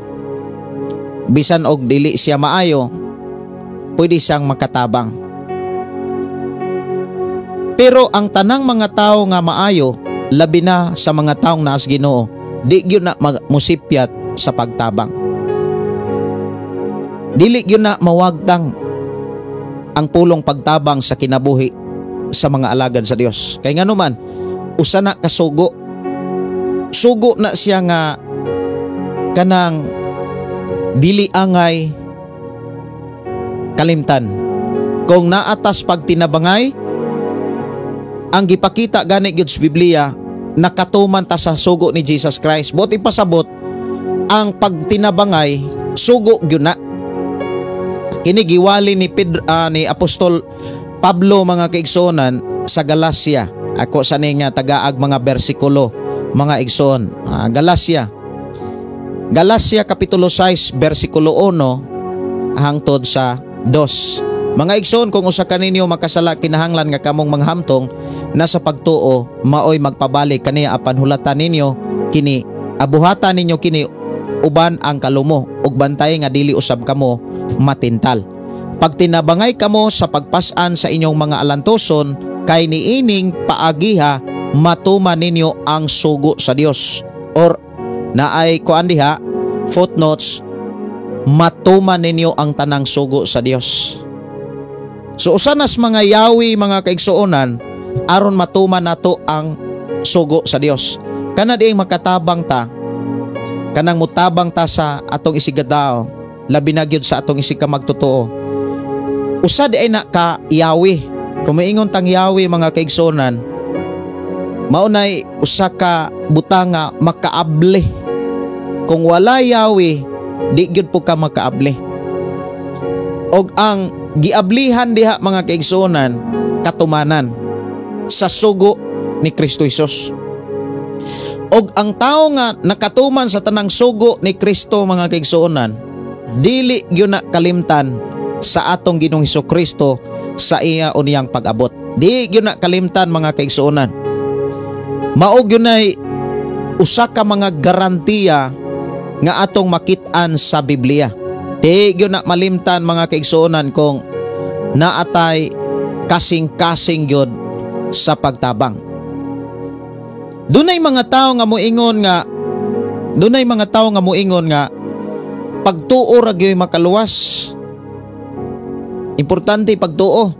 Bisan og dili siya maayo, pwede siyang makatabang. Pero ang tanang mga tao nga maayo, labi na sa mga taong naas Ginoo, di gyud na musipyat sa pagtabang. Dili gyud na mawagtang ang pulong pagtabang sa kinabuhi sa mga alagad sa Dios. Kay ngano man, usa na kasugo. Sugo na siya nga kanang dili angay kalimtan. Kung naatas pagtinabangay, ang gipakita gani gyud sa Biblia, nakatuman ta sa sugo ni Jesus Christ. Buot ipasabot, ang pagtinabangay sugo gyud na. Kini giwali ni Pedro, ni Apostol Pablo, mga kaigsuonan, sa Galacia. Ako sa ni nga tagaag mga bersikulo, mga igsoon. Galacia. Galacia kapitulo 6 bersikulo 1 hangtod sa 2. Mga igsoon, kung usa kaninyo makasala, kinahanglan nga kamong manghamtong na sa pagtuo maoy magpabalik kaniya, apan hulatan ninyo kini, abuhatan ninyo kini uban ang kalumo ug bantay nga dili usab kamo matintal. Pagtinabangay kamo sa pagpas-an sa inyong mga alantoson, kay niining paagiha matuman ninyo ang sugo sa Dios. Or naay kuan diha, footnotes, matuman ninyo ang tanang sugo sa Dios. So usa nas mga yawi, mga kaigsuonan, aron matuman nato ang sugo sa Dios. Kana diing makatabang ta, kanang mutabang ta sa atong isigadao, labi na gyud sa atong isig magtotoo. Usa di ay na ka yawi. Kung maingon tang yawi, mga kaigsuonan, maunay usa ka butang nga makaabli. Kung wala yawi, di gyud po ka makaabli. Og ang giablihan diha, mga kaigsuonan, katumanan sa sugo ni Kristo Hesus. Og ang tao nga nakatuman sa tanang sugo ni Kristo, mga kaigsuonan, dili gyud na kalimtan sa atong Ginoong Hesus Kristo sa iya unyang pag-abot. Di gyud na kalimtan, mga kaigsuonan. Mao gyud nay usa ka mga garantiya nga atong makit-an sa Biblia. Di gyud na malimtan, mga kaigsuonan, kung naatay kasing-kasing gyud sa pagtabang. Dunay mga tawo nga moingon nga pagtuo ra gyud makaluwas. Importante pagtuo.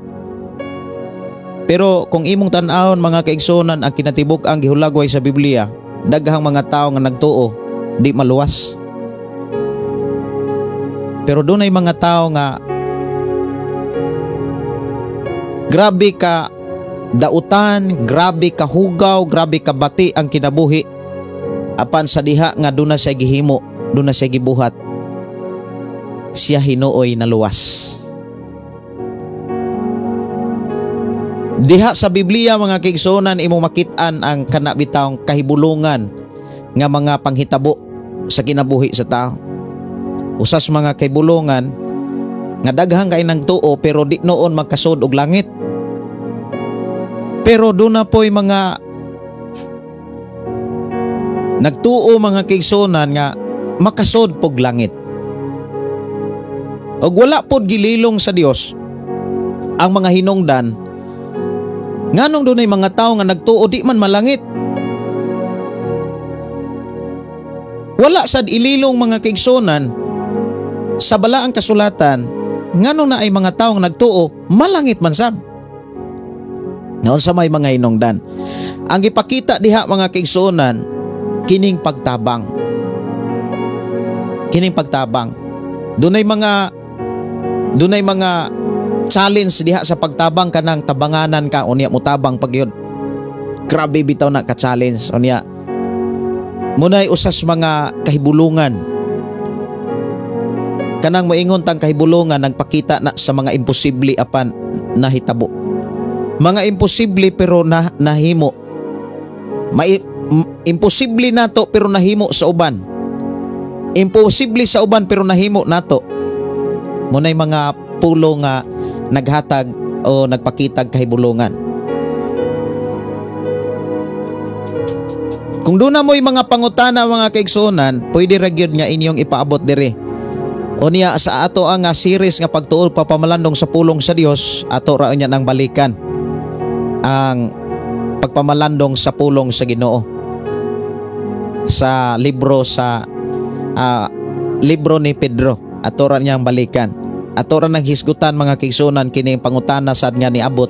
Pero kung imong tan-awon, mga kaigsuonan, ang kinatibuk-ang gihulagway sa Biblia, daghang mga tawo nga nagtuo di maluwas. Pero dunay mga tawo nga grabe ka dautan, grabe ka hugaw, grabe ka bati ang kinabuhi. Apan sa diha nga duna siya gihimo, duna siya gibuhat, siya hinuoy naluwas. Diha sa Biblia, mga kaigsuonan, imo makit-an ang kana bitawng kahibulungan nga mga panghitabo sa kinabuhi sa tao. Usas mga kahibulungan nga daghang kay nagtuo pero di noon magkasud og langit. Pero doon na po'y mga nagtuo, mga kaigsuonan, nga makasud pog langit. Og wala pod gililong sa Dios ang mga hinungdan nganong dunay mga tawo nga nagtuo di man malangit. Wala sad ililong, mga kaigsuonan, sa balaang kasulatan nganong na ay mga tawo nga nagtuo malangit man sad. Naon sa may mga hinungdan. Ang gipakita diha, mga kaigsuonan, kining pagtabang. Kining pagtabang. Dunay mga challenge diha sa pagtabang, kanang tabanganan ka unya mutabang pag yun. Grabe bitaw na ka challenge unya. Munay usas mga kahibulungan. Kanang moingon tang kahibulungan, nagpakita na sa mga imposible apan nahitabo. Mga imposible pero na nahimo. Imposible nato pero nahimo sa uban. Imposible sa uban pero nahimo nato. Munay mga pulo nga naghatag o nagpakitag kahibulungan. Kung duna mo'y mga pangutana, mga kaigsuonan, pwede ra gyud nga inyong ipaabot diri. Unya sa ato ang nga series nga pagtuol pagpamalandong sa pulong sa Dios, ato ra unya nang balikan ang pagpamalandong sa pulong sa Ginoo sa libro sa libro ni Pedro. Ato ra niyang balikan. Ato ra nang hisgutan, mga kaigsuonan, kini pangutana sad nga niabot.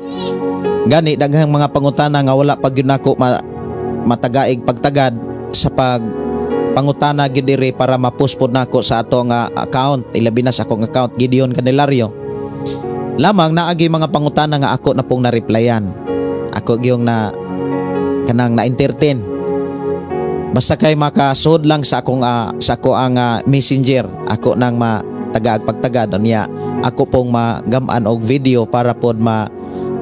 Gani daghang mga pangutana nga wala pa gyud nako matagaig pagtagad sa pag pangutana gyud diri para mapuspod nako sa ato nga account, ilabi na sa akong account, Gideon Candelario. Lamang naagi mga pangutana nga ako na pong na-replyan, ako gyung na kanang na-entertain. Basta kay makasud lang sa ako ang messenger, ako nang matagaag pagtagad. Unya ako pong magam-an og video para pod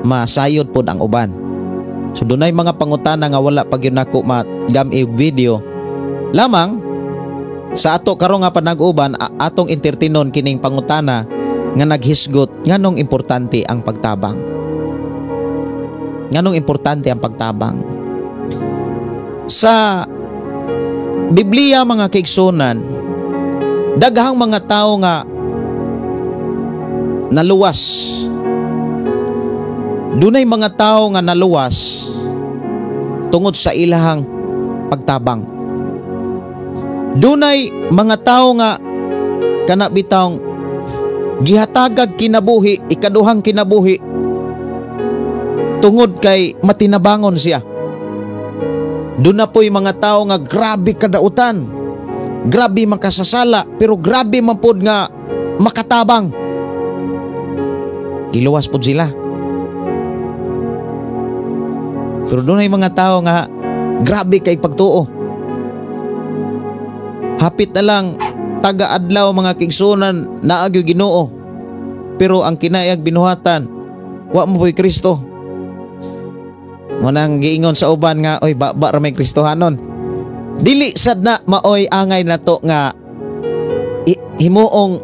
masayod pod ang uban. So dunay mga pangutana nga wala pa gyud nako magam-i og video. Lamang sa ato karon nga panag-uban, atong entertainon kining pangutana nga naghisgot nganong importante ang pagtabang. Nganong importante ang pagtabang? Sa Biblia, mga kaigsuonan, daghang mga tao nga naluwas. Dunay mga tao nga naluwas tungod sa ilahang pagtabang. Dunay mga tao nga kana bitawng gihatagag kinabuhi, ikaduhang kinabuhi, tungod kay matinabangon siya. Duna po'y mga tao nga grabe kadautan, grabe makasasala, pero grabe man pod nga makatabang. Giluwas pod sila. Pero dunay mga tao nga grabe kay pagtuo. Hapit na lang taga-adlaw, mga kaigsuonan, naagyo Ginoo. Pero ang kinayag binuhatan, wa mo po'y Kristo. Mo nang giingon sa uban nga, "Oy, ba ra may Kristohanon." Dili sad na maoy angay nato nga himuong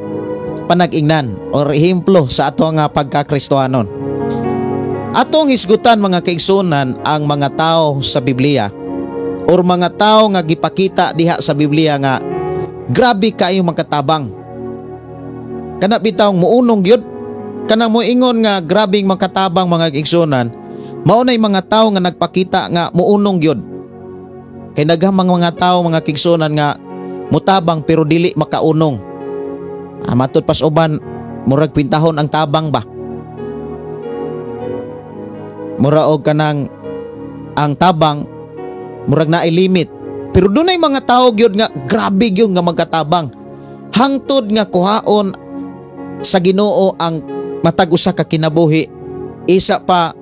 panag-ingnan or ehemplo sa ato nga pagka-Kristohanon. Atong hisgutan, mga kaigsuonan, ang mga tao sa Biblia or mga tao nga gipakita diha sa Biblia nga grabe kaayo makatabang. Kana bitawng muunong gyud, kanang moingon nga grabing makatabang, mga kaigsuonan, mao nay mga tao nga nagpakita nga muunong gyud. Kay daghang mga tao, mga kaigsuonan, nga mutabang pero dili makaunong. Matud pas uban, murag kwintahon ang tabang ba. Mura og kanang ang tabang murag naay limit. Pero dunay mga tao gyud nga grabe gyud nga magkatabang. Hangtod nga kuhaon sa Ginoo ang matag usa ka kinabuhi. Isa pa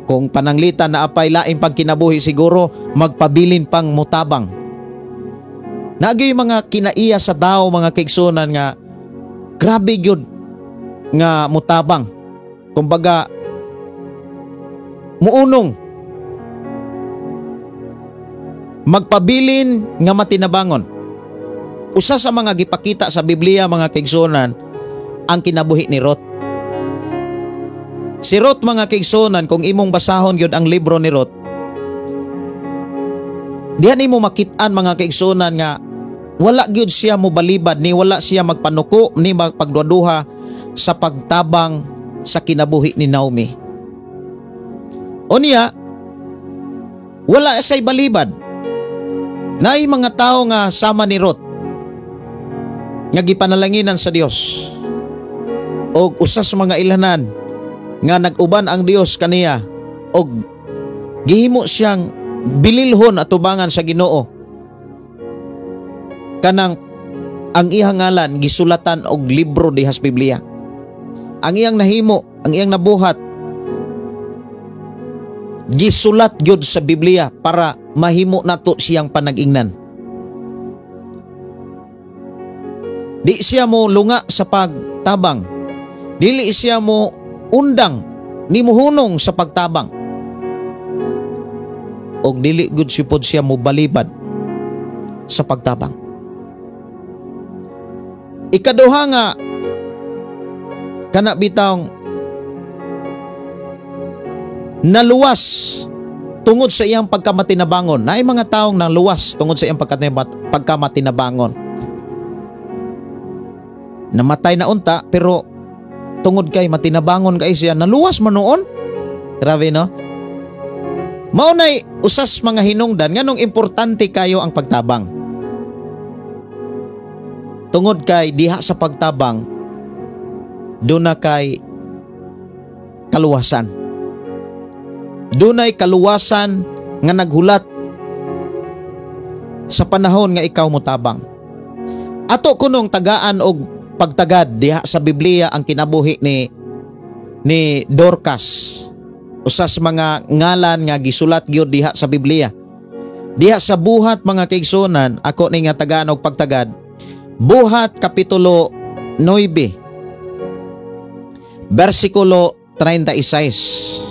kung pananglitan na apay laing pagkinabuhi, siguro magpabilin pang mutabang. Naagyoy mga kinaiya sa tao, mga kaigsuonan, nga grabe gyud nga mutabang. Kumbaga muunong, magpabilin nga matinabangon. Usa sa mga gipakita sa Biblia, mga kaigsuonan, ang kinabuhi ni Ruth. Si Ruth, mga kaigsuonan, kung imong basahon gyud ang libro ni Ruth, dihan nimo makit-an, mga kaigsuonan, nga wala gyud siya mobalibad ni wala siya magpanuko ni magpagduhaduha sa pagtabang sa kinabuhi ni Naomi. Unya, wala siya'y balibad. Naay mga tao nga sama ni Ruth nga gipanalanginan sa Dios. Og usa sa mga ilanan nga nag-uban ang Dios kaniya og gihimo siyang bililhon atubangan sa Ginoo, kanang ang iyang ngalan gisulatan og libro diha sa Biblia. Ang iyang nahimo, ang iyang nabuhat, gisulat gyud sa Biblia para mahimo nato siyang panag-ingnan. Di siya mo lunga sa pagtabang. Dili siya mo undang ni muhunong sa pagtabang. Og dili gud si pod siya mo balibad sa pagtabang. Ikaduha nga kana bitawng naluwas Tungod sa iyang pagkamatinabangon. Naay mga taong naluwas tungod sa iyang pagkamatinabangon. Namatay na unta pero tungod kay matinabangon kay siya, naluwas man noon. Grabe, no? Mao nay usas mga hinungdan nganong importante kayo ang pagtabang. Tungod kay diha sa pagtabang duna kay kaluwasan. Dunay kaluwasan nga naghulat sa panahon nga ikaw motabang. Ato kunong tagaan og pagtagad diha sa Biblia ang kinabuhi ni Dorcas. Usa sa mga ngalan nga gisulat gyud diha sa Biblia. Diha sa Buhat, mga kaigsunan, ako ni nga tagaan og pagtagad. Buhat kapitulo 9 bersikulo 36.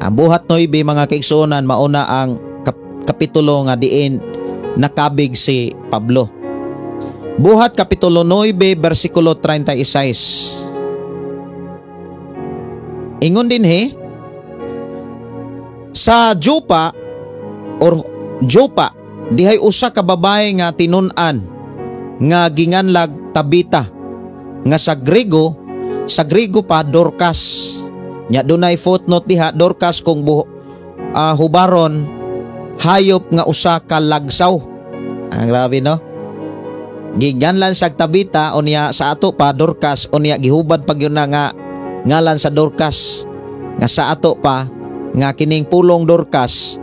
Ang Buhat 9, mga kaigsunan, mauna ang kapitulo nga diin nakabig si Pablo. Buhat kapitulo 9 bersikulo 36. Ingon dinhi sa Jopa or Jopa, dihay usa ka babae nga tinun-an nga ginganlag Tabita, nga sa Grego pa Dorcas. Nya dunay footnote diha, Dorcas kung hubaron, hayop nga usa ka lagsaw. Ang grabe, no? Giganlan sa Tabita, unya sa ato pa Dorcas, unya gihubad pag yun na nga ngalan sa Dorcas nga sa ato pa nga kining pulong Dorcas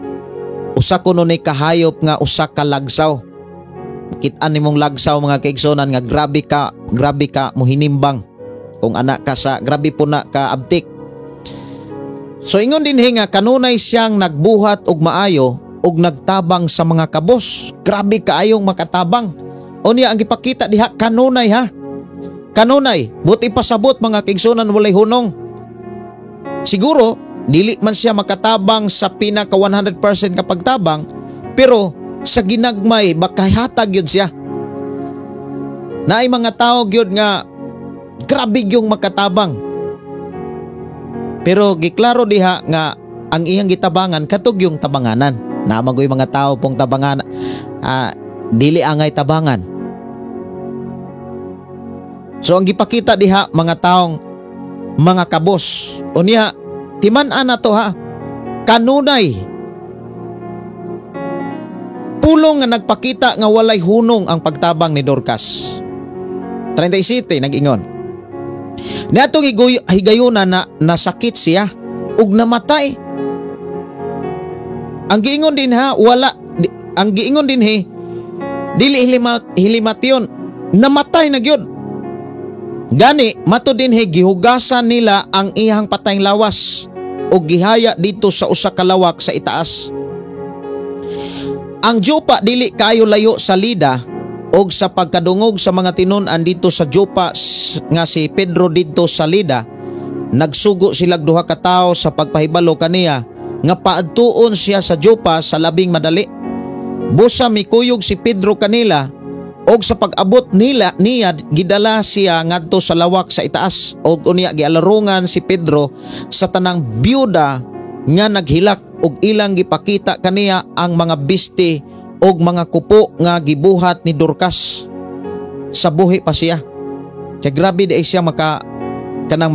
usa kuno ni kahayop nga usa ka lagsaw. Kit-an nimong lagsaw, mga kaigsonan, nga grabe ka mohinimbang kung anak ka sa grabe po na ka abtik. So ingon dinhi nga kanunay siyang nagbuhat og maayo og nagtabang sa mga kabos. Grabe kaayong makatabang. Unya ang gipakita diha, kanunay ha. Kanunay, buti pasabot, mga kaigsunan, walay hunong. Siguro dili man siya makatabang sa pinaka 100% kapag tabang, pero sa ginagmay makahatag yun siya. Naay mga tao gyud nga grabe yung makatabang. Pero giklaro diha nga ang iyang gitabangan katog yung tabanganan. Naa man goy mga tao pong tabangan, dili angay tabangan. So ang gipakita diha, mga taong mga kabos. Unya timan-an na to ha. Kanunay. Pulong nga nagpakita nga walay hunong ang pagtabang ni Dorcas. 37 nag-ingon. Niadtong higayuna na nasakit siya ug namatay. Ang giingon din ha, wala ang giingon din he, dili hilimation, namatay na gyud. Gani mato dinhi gihugasan nila ang iyang patayng lawas ug gihaya dito sa usa ka lawak sa itaas. Ang Jopa dili kaayo layo sa Lida, og sa pagkadungog sa mga tinun-an dito sa Jopa nga si Pedro didto sa Lida, nagsugo silag duha ka tawo sa pagpahibalo kaniya nga paadtuon siya sa Jopa sa labing madali. Busa mikuyog si Pedro kanila, og sa pag-abot nila niya gidala siya ngadto sa lawak sa itaas, og unya gialarungan si Pedro sa tanang byuda nga naghilak og ilang gipakita kaniya ang mga bisti og mga kupo nga gibuhat ni Dorcas sa buhi pa siya. Kaya grabe di siya maka kanang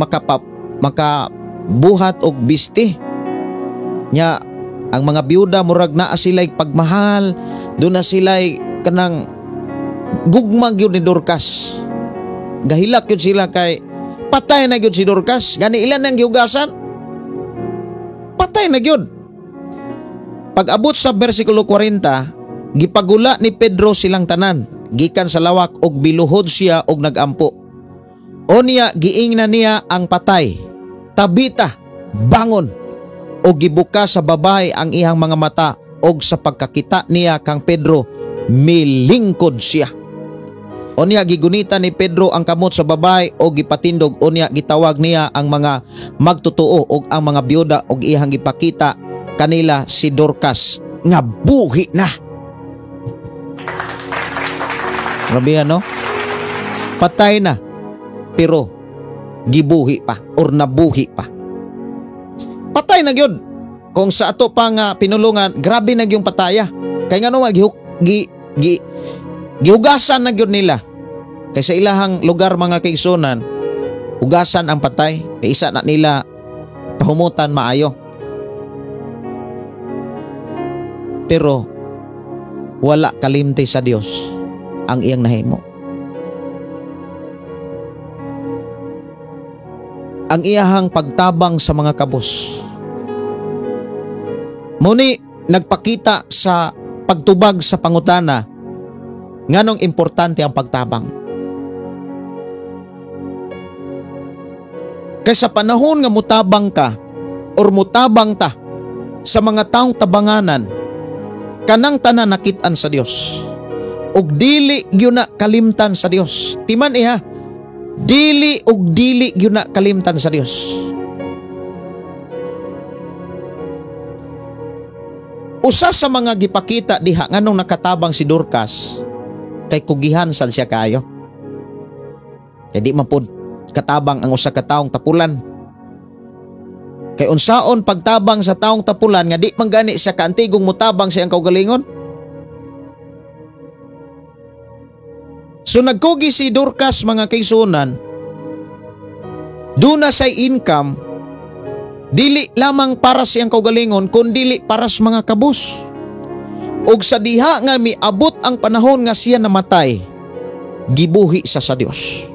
makabuhat og bisti. Nya ang mga byuda murag naa sila'y pagmahal, doon na sila'y kanang gugma gyud ni Dorcas. Gahilak gyud sila kay patay na gyud si Dorcas. Gani ilan nang gihugasan? Patay na gyud. Pag-abot sa versikulo 40, gipagula ni Pedro silang tanan gikan sa lawak og biluhod siya og nagampo. Unya giingnan niya ang patay, "Tabita, bangon." Og gibuka sa babae ang iyang mga mata, og sa pagkakita niya kang Pedro, milingkod siya. Unya gigunita ni Pedro ang kamot sa babae og gipatindog. Unya gitawag niya ang mga magtotoo og ang mga byuda og iyang gipakita kanila si Dorcas nga buhi na. Grabe, ano? Patay na pero gibuhi pa or nabuhi pa. Patay na gyud. Kung sa ato pa nga pinulungan, grabe na gyung pataya. Kay ngano man gihugasan na gyud nila. Kay sa ilahang lugar mga kaigsunan, hugasan ang patay, kay isa na nila pahumutan maayo. Pero wala kalimti sa Dios ang iyang nahimo. Ang iyahang pagtabang sa mga kabos. Muni nagpakita sa pagtubag sa pangutana nganong importante ang pagtabang. Kay sa panahon nga mutabang ka or mutabang ta sa mga taong tabanganan, kanang tanan nakit-an sa Dios. Ug dili gyud na kalimtan sa Dios. Timan iha, dili ug dili gyud na kalimtan sa Dios. Usa sa mga gipakita diha nganong nakatabang si Dorcas kay kugihan sad siya kaayo. Kay di man pod katabang ang usa ka taong tapulan. Kay unsaon pagtabang sa taong tapulan nga di man gani siya kaantigong mutabang sa iyang kaugalingon. So nagkugi si Dorcas mga kaigsuonan, duna say income dili lamang para sa iyang kaugalingon kun dili para sa mga kabus. Og sa diha nga miabot ang panahon nga siya namatay, gibuhi sa Dios.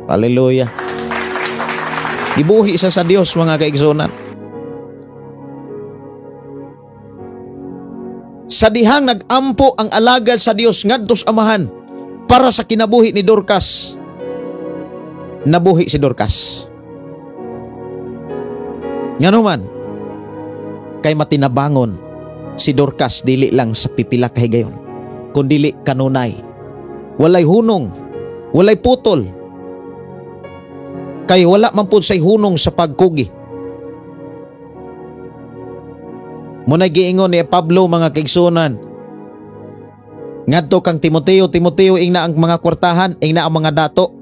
Hallelujah. Gibuhi sa Dios mga kaigsuonan. Sa dihang nagampo ang alagad sa Dios ngadto sa Amahan para sa kinabuhi ni Dorcas, nabuhi si Dorcas. Ngano man, kay matinabangon si Dorcas dili lang sa pipila ka higayon, kundili kanunay. Walay hunong, walay putol. Kay wala man pud say hunong sa pagkugi. Muna'y giingon ni Pablo mga kaigsuonan ngadto kang Timoteo, Timoteo, ingna ang mga kwartahan, ingna ang mga dato,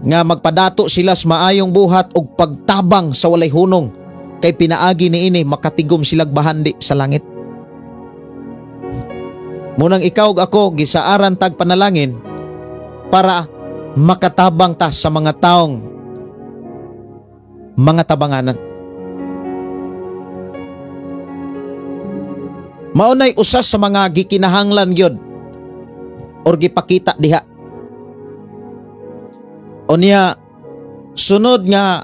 nga magpadato sila sa maayong buhat og pagtabang sa walay hunong, kay pinaagi niini makatigom silag bahandi sa langit. Munang ikaw ug ako gisaaran tag panalangin para makatabang ta sa mga taong mga tabanganan. Maunay usas sa mga gikinahanglan gyud or gipakita diha. Unya sunod nga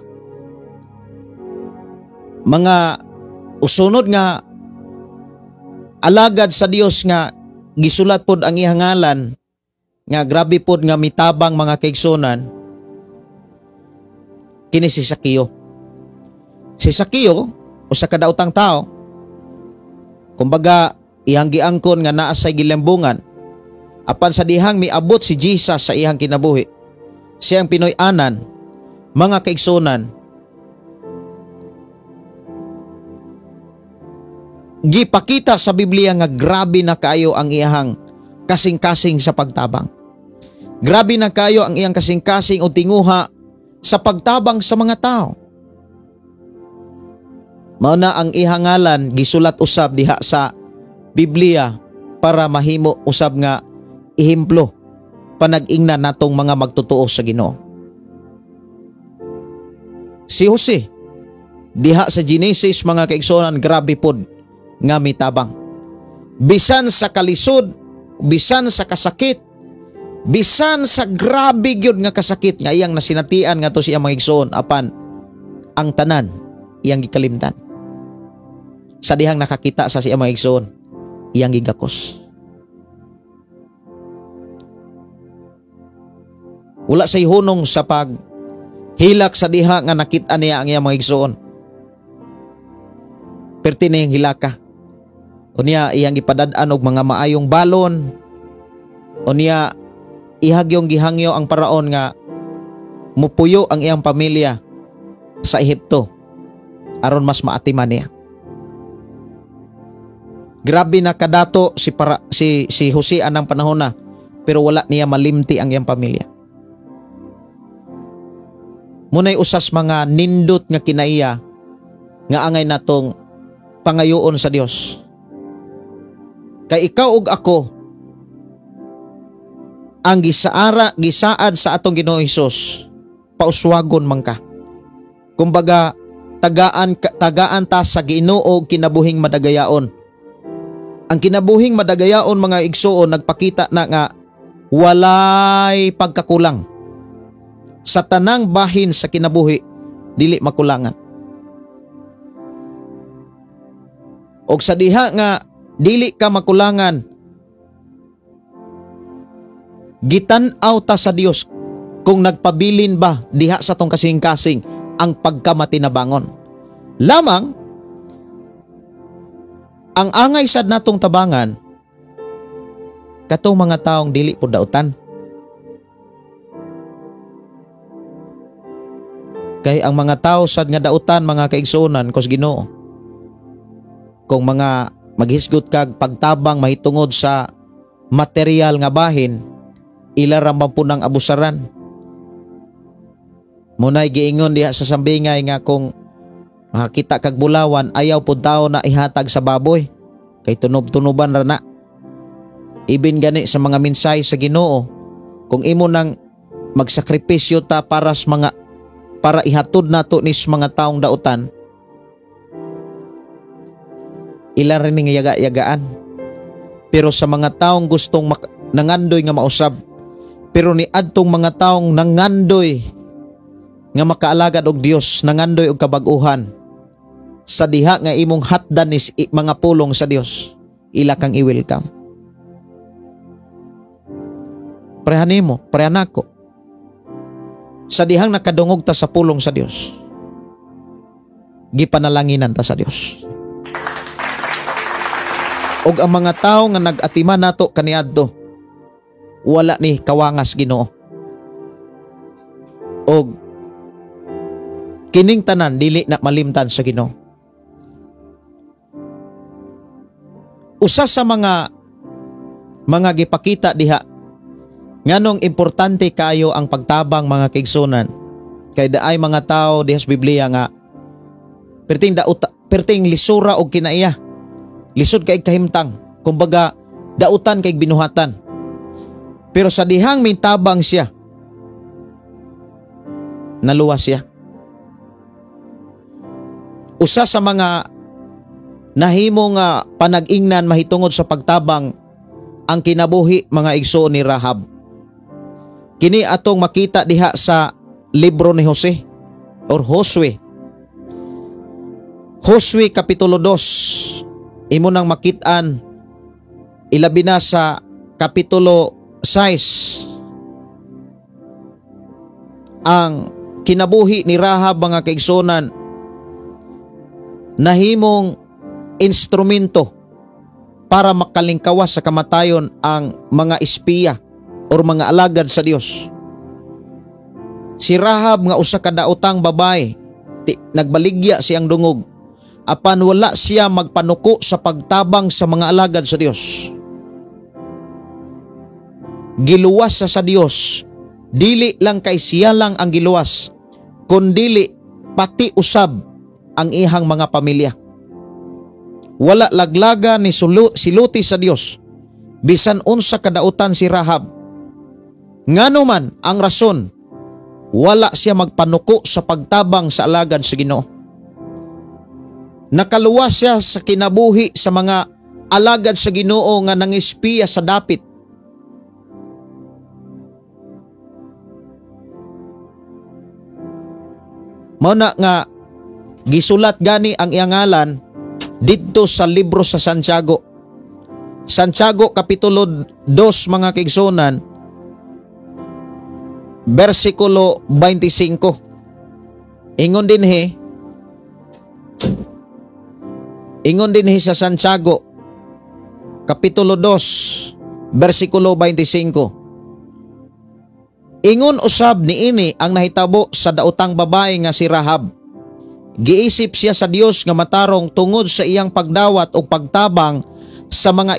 mga usunod nga alagad sa Dios nga gisulat pod ang iyang ngalan nga grabe pod nga mitabang mga kaigsunan, kini si Sakeo. Si Sakeo usa ka daotang tao, kumbaga iyang giangkon nga naa say gilambungan, apan sa dihang miabot si Jesus sa iyang kinabuhi, siyang Pinoy-anan mga kaigsunan, gipakita sa Biblia nga grabe na kaayo ang iyang kasing-kasing sa pagtabang. Grabe na kaayo ang iyang kasing-kasing o tinguha sa pagtabang sa mga tao. Mao na ang iyang ngalan gisulat usab diha sa Biblia para mahimo usab nga ehemplo panag-ingna natong mga magtotoo sa Ginoo. Si Jose diha sa Genesis mga kaigsuonan, grabe pod nga mitabang. Bisan sa kalisod, bisan sa kasakit, bisan sa grabe gyud nga kasakit nga iyang nasinatian ngadto sa iyang mga igsoon, apan ang tanan iyang gikalimtan. Sa dihang nakakita sa siyang mga igsoon, iyang gigakos. Wala say hunong sa paghilak sa diha nga nakita niya ang iyang mga igsoon. Perti niyang hilaka. Unya iyang gipadad-an og mga maayong balon. Unya ihagyong gihangyo ang paraon nga mupuyo ang iyang pamilya sa Ehipto aron mas maatiman niya. Grabe na kadato si Jose anang panahon na, pero wala niya malimti ang iyang pamilya. Munay usas mga nindot nga kinaiya nga angay natong pangayoon sa Dios. Kay ikaw ug ako ang gisaad sa atong Ginoong Hesus, pauswagon man ka. Kumbaga tagaan ta sa Ginoo kinabuhing madagayaon. Ang kinabuhing madagayaon, mga igsuon, nagpakita na nga walay pagkakulang. Sa tanang bahin sa kinabuhi, dili makulangan. Og sa diha nga dili ka makulangan, gitan-aw ta sa Dios kung nagpabilin ba diha sa tong kasing-kasing ang pagkamatinabangon. Lamang ang angay sad natong tabangan katong mga taong dili pud dautan. Kay ang mga tao sad nga dautan, mga kaigsuonan kos Ginoo, kung mga maghisgot kag pagtabang mahitungod sa material nga bahin, ila ra man po ng abusaran. Munay giingon diha sa sambingay nga kung makakita kag bulawan, ayaw pud tao na ihatag sa baboy kay tunob-tunoban ra na. Ibin gani sa mga mensahe sa Ginoo, kung imo nang magsakripisyo ta para sa mga, para ihatod nato ni sa mga taong dautan, ila rin nga yaga-yagaan. Pero sa mga taong gustong nangandoy nga mausab, pero ni adtong mga taong nangandoy nga makaalagad og Dios, nangandoy og kabag-uhan, sa diha nga imong hatdan ni mga pulong sa Dios, ila kang i-welcome. Pareha nimo, pareha nako. Sa dihang nakadungog ta sa pulong sa Dios, gipanalanginan ta sa Dios. Og ang mga tawo nga nag-atiman nato kaniadto, wala ni kawangas Ginoo. Og kining tanan dili na malimtan sa Ginoo. Usa sa mga gipakita diha nganong importante kayo ang pagtabang, mga kaigsunan, kay daay mga tao diha sa Biblia nga perting lisura og kinaiya, lisod kay kahimtang, kumbaga dautan kay binuhatan. Pero sa dihang may tabang siya, naluwas siya. Usa sa mga nahimo nga panag-ingnan mahitungod sa pagtabang ang kinabuhi, mga igsoon, ni Rahab. Kini atong makita diha sa libro ni Jose or Josue. Josue Kapitulo 2, imo nang makit-an ilabi na sa Kapitulo 6 ang kinabuhi ni Rahab, mga kaigsunan, nahimong instrumento para makalingkawas sa kamatayon ang mga espiya or mga alagad sa Dios. Si Rahab nga usa ka daotang babae, nagbaligya siyang dungog, apan wala siya magpanuko sa pagtabang sa mga alagad sa Dios. Giluwas siya sa Dios, dili lang kay siya lang ang giluwas, kundili pati usab ang ihang mga pamilya. Wala laglaga ni siluti sa Dios bisan unsa kadautan si Rahab. Ngano man ang rason, wala siya magpanuko sa pagtabang sa alagad sa Ginoo. Nakaluwas siya sa kinabuhi sa mga alagad sa Ginoo nga nangispiya sa dapit. Mao na nga gisulat gani ang iyang ngalan didto sa libro sa Santiago. Santiago Kapitulo 2, mga kaigsunan, versikulo 25. Ingon dinhi sa Santiago Kapitulo 2, versikulo 25. Ingon usab niini ang nahitabo sa daotang babae nga si Rahab. Giisip siya sa Dios nga matarong tungod sa iyang pagdawat o pagtabang sa mga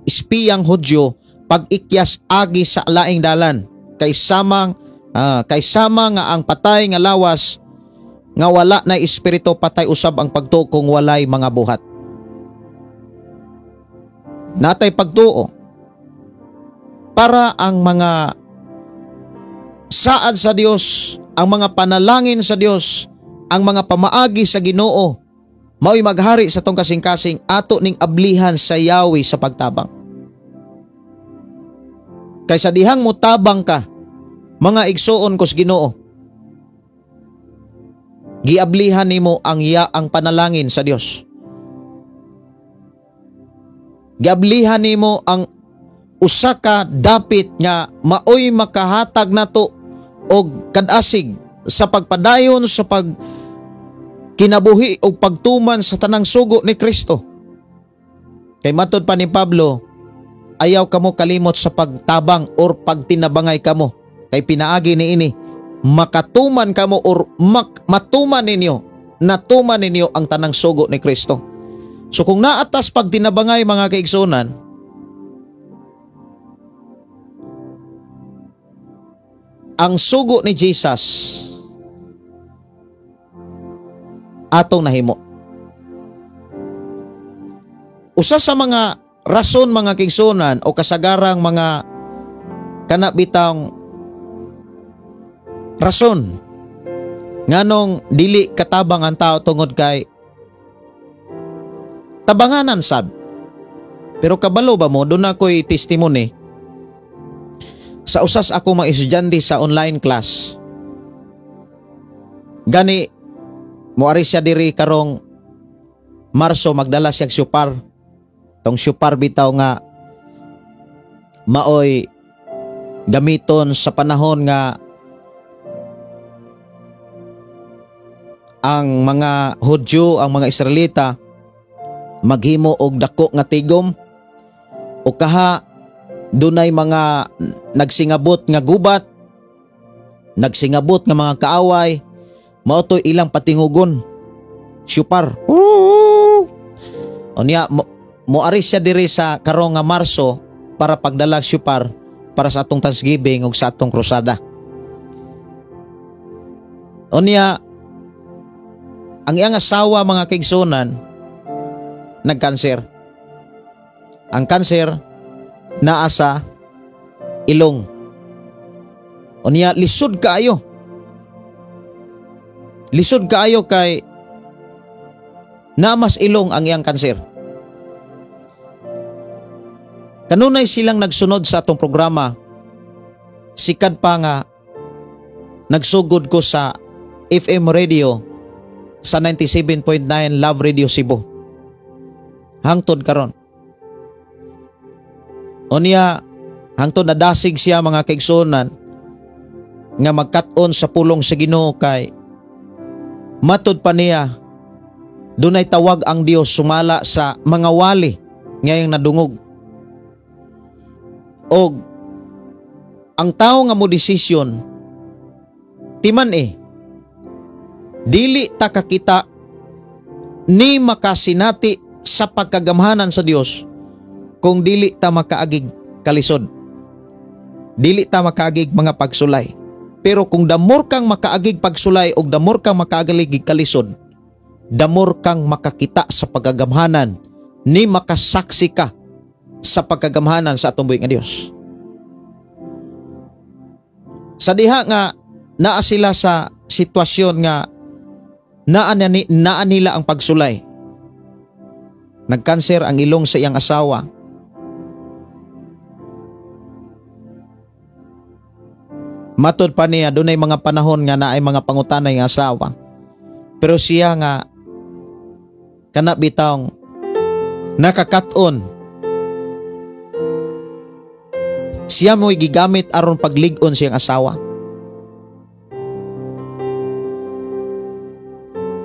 espiyang Hudyo pag-ikyas agi sa laing dalan, kay sama nga ang patay nga lawas nga wala na espiritu, patay usab ang pagtuo kung walay mga buhat. Natay pagtuo para ang mga saad sa Dios, ang mga panalangin sa Dios, ang mga pamaagi sa Ginoo mao'y maghari sa tong kasing-kasing, ato ning ablihan sa Yahweh sa pagtabang. Kaysa dihang mutabang ka, mga igsuon kos Ginoo, giablihan nimo ang iya ang panalangin sa Dios. Giablihan nimo ang usa ka dapit nga maoy makahatag nato og kadasig sa pagpadayon sa pag kinabuhi og pagtuman sa tanang sugo ni Kristo. Kay matod pa ni Pablo, ayaw kamo kalimot sa pagtabang or pagtinabangay kamo, kay pinaagi niini makatuman kamo or matuman ninyo, natuman ninyo ang tanang sugo ni Kristo. So kung naatas pagtinabangay, mga kaigsunan, ang sugo ni Jesus atong nahimo. Usa sa mga rason, mga kaigsunan, o kasagarang mga kanabitang rason nganong dili katabang ang tao tungod kay tabanganan sad. Pero kabalo ba mo, doon ako'y testimony sa usas ako mga estudyante sa online class. Gani moari siya diri karong Marso, magdala siya syupar. Tong syupar bitaw nga maoy gamiton sa panahon nga ang mga Hudyo, ang mga Israelita maghimo og dako nga tigom, o kaha dunay mga nagsingabot nga gubat, nagsingabot nga mga kaaway, mao to'y ilang patingugon, syupar. Unya moari siya diri sa karong nga Marso para pagdala syupar para sa atong Thanksgiving ug sa atong krusada. Unya ang iyang asawa, mga kaigsunan, nagkanser. Ang kanser naa sa ilong. Unya lisod kaayo. Lisod kaayo kay namas ilong ang iyang kanser. Kanunay silang nagsunod sa atong programa. Sikad pa nga nagsugod ko sa FM radio sa 97.9 Love Radio Cebu. Hangtod karon. Unya hangtod nadasig siya, mga kaigsunan, nga magkat-on sa pulong sa Ginoo kay matud pa niya dunay tawag ang Dios sumala sa mga wali ngayong nadungog. Og ang tao nga mo desisyon timan dili ta kakita ni makasinati sa pagkagamhanan sa Dios kung dili ta makaagig kalisod. Dili ta makaagig mga pagsulay. Pero kung damor kang makaagig pagsulay o damor kang makaagig kalisod, damor kang makakita sa pagkagamhanan ni makasaksi ka sa pagkagamhanan sa atong buhi nga Dios. Sa diha nga naa sila sa sitwasyon nga naa nila ang pagsulay. Nagkanser ang ilong sa iyang asawa. Matod pa niya, dunay mga panahon nga naay mga pangutanay nga asawa. Pero siya nga kana bitawng nakakat-on, siya mo'y gigamit aron paglig-on siyang asawa.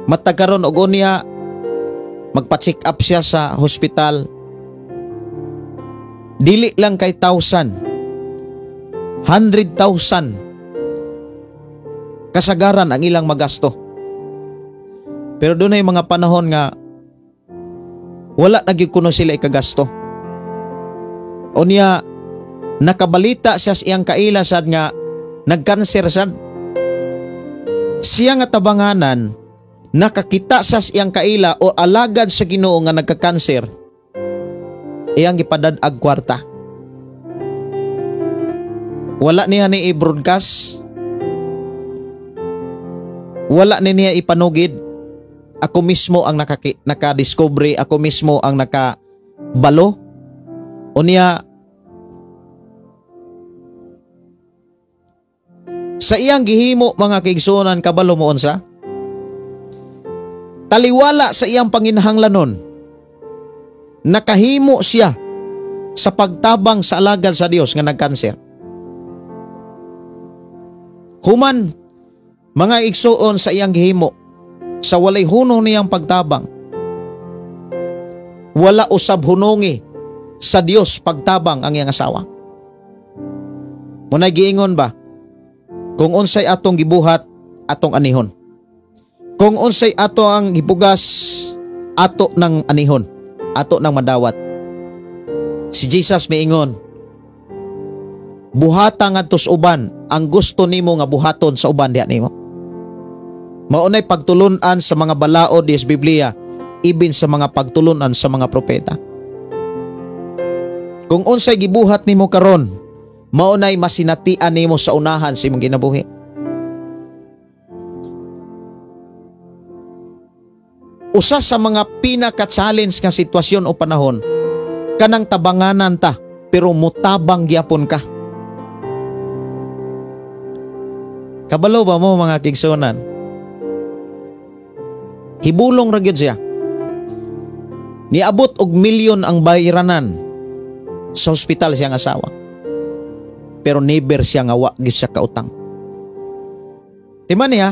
Matag karon og unya magpa-check up siya sa hospital. Dili lang kay 1,000, 100,000 kasagaran ang ilang magasto. Pero dunay mga panahon nga wala na gyud kuno sila ikagasto. Unya nakabalita siya sa iyang kaila sad nga nagkanser sad. Siya nga tabanganan Nakakita sa iyang kaila o alagad sa Ginoo nga nagka-cancer, iyang gipadad-ag kwarta. Wala niya ni i-broadcast. Wala ni niya ipanugid. Ako mismo ang naka-discovery, ako mismo ang nakabalo. O niya sa iyang gihimo mga kaigsuonan, kabalo mo unsa? Taliwala sa iyang panginahanglanon, nakahimo siya sa pagtabang sa alagad sa Dios nga nagkanser. Human mga igsuon sa iyang gihimo, sa walay hunong niyang pagtabang, wala usab hunongi sa Dios pagtabang ang iyang asawa. Munay giingon ba, kung unsay atong gibuhat, atong anihon. Kung unsay ato ang gibugas, ato nang anihon, ato nang madawat. Si Jesus miingon, buhata ngadto sa uban ang gusto nimo nga buhaton sa uban diha nimo. Maunay pagtulunan sa mga balaod sa Biblia, ibin sa mga pagtulunan sa mga propeta. Kung unsay gibuhat nimo karon, maunay masinatian nimo sa unahan sa imong kinabuhi. Usa sa mga pinaka-challenge nga sitwasyon o panahon, kanang tabanganan ta pero mutabang gyapon ka. Kabalo ba mo mga kigsunan? Hibulong ra gyud siya. Niabot og milyon ang bayranan sa ospital siyang asawa. Pero never siya nga wa gyud siya kautang. Timan niya,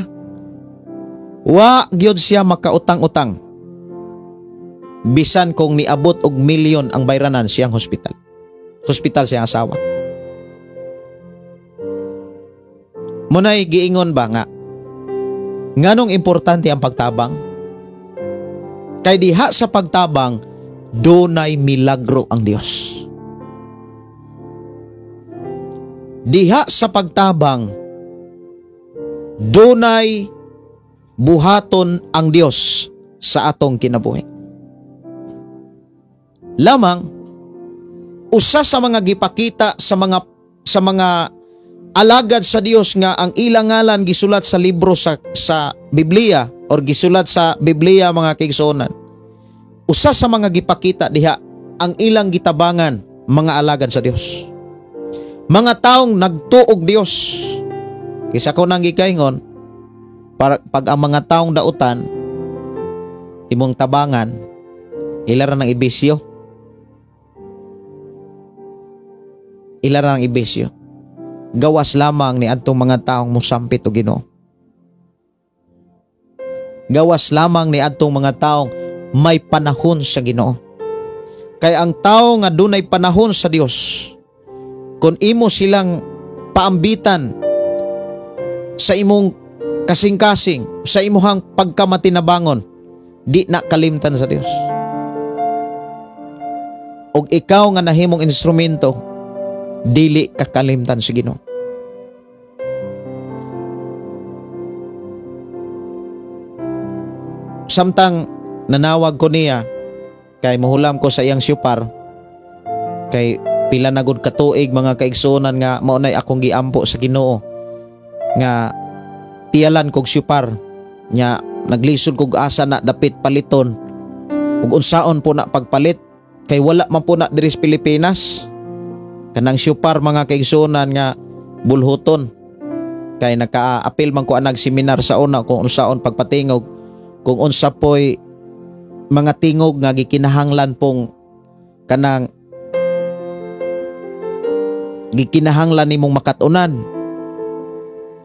wa gyud siya makautang-utang. Bisan kung niabot og milyon ang bayranan siyang hospital. Hospital siyang asawa. Munay giingon ba nga nganong importante ang pagtabang? Kay diha sa pagtabang dunay milagro ang Dios. Diha sa pagtabang dunay buhaton ang Dios sa atong kinabuhi. Lamang usa sa mga gipakita sa mga alagad sa Dios nga ang ilang ngalan gisulat sa libro sa Biblia or gisulat sa Biblia mga kaigsuonan. Usa sa mga gipakita diha ang ilang gitabangan mga alagad sa Dios. Mga taong nagtuog Dios. Kaysa ko nang gikaingon, para pag ang mga taong dautan imong tabangan, ila ra nang ibisyo. Ila ra nang ibisyo. Gawas lamang ni adtong mga taong mosampit og Ginoo. Gawas lamang ni adtong mga taong may panahon sa Ginoo. Kay ang tao nga dunay panahon sa Dios, kung imo silang paambitan sa imong kasing-kasing, sa imuhang pagkamatinabangon, di na kalimtan sa Dios. Og ikaw nga nahimong instrumento, dili kakalimtan sa Ginoo. Samtang nanawag ko niya, kay muhulam ko sa iyang syupar, kay pila na gud katuig mga kaigsuonan nga maunay akong giampo sa Ginoo nga piyalan kog syupar nya, naglisod kog asa na dapit paliton ug unsaon po na pagpalit kay wala man po na diri sa Pilipinas kanang syupar mga kaigsuonan nga bulhuton. Kay naka-apil man ko anag seminar sa una kung unsaon pagpatingog, kung unsa poy mga tingog nga gikinahanglan pong kanang gikinahanglan nimong makatunan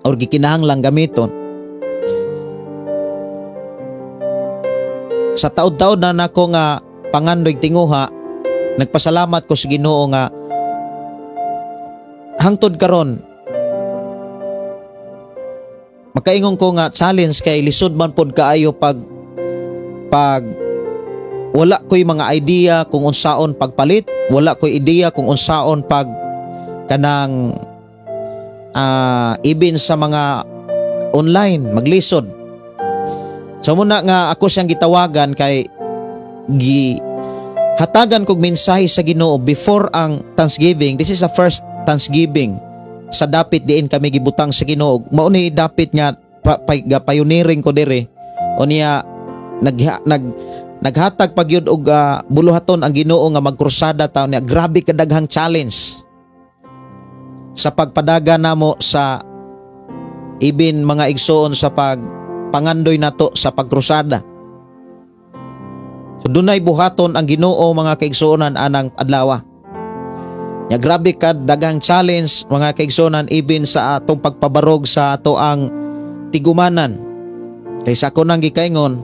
or gikinahanglan gamiton. Sa taod-taod na nako nga pangandoy tinguha, nagpasalamat ko sa Ginoo nga hangtod karon makaingon ko nga challenge kay lisod man pod kaayo pag wala ko'y mga idea kung unsaon pagpalit, wala ko'y idea kung unsaon pag kanang ibin sa mga online, maglisod. So muna nga ako siyang gitawagan kay gi hatagan kog mensahe sa Ginoo before ang Thanksgiving. This is the first Thanksgiving sa dapit diin kami gibutang sa Ginoo. Mao ni dapit nga pioneering ko diri. Unya nag nag naghatag pa gyud og buluhaton ang Ginoo nga magkrusada ta niya. Grabe kadaghang challenge sa pagpadaga namo sa ibin, mga igsoon, sa pagpangandoy nato sa pagkrusada. So dunay buhaton ang Ginoo, mga kaigsuonan, anang adlaw. Nya grabe ka daghang challenge, mga kaigsuonan, ibin sa atong pagpabarog sa ato ang tigumanan. Kay sa ako nang gikaingon,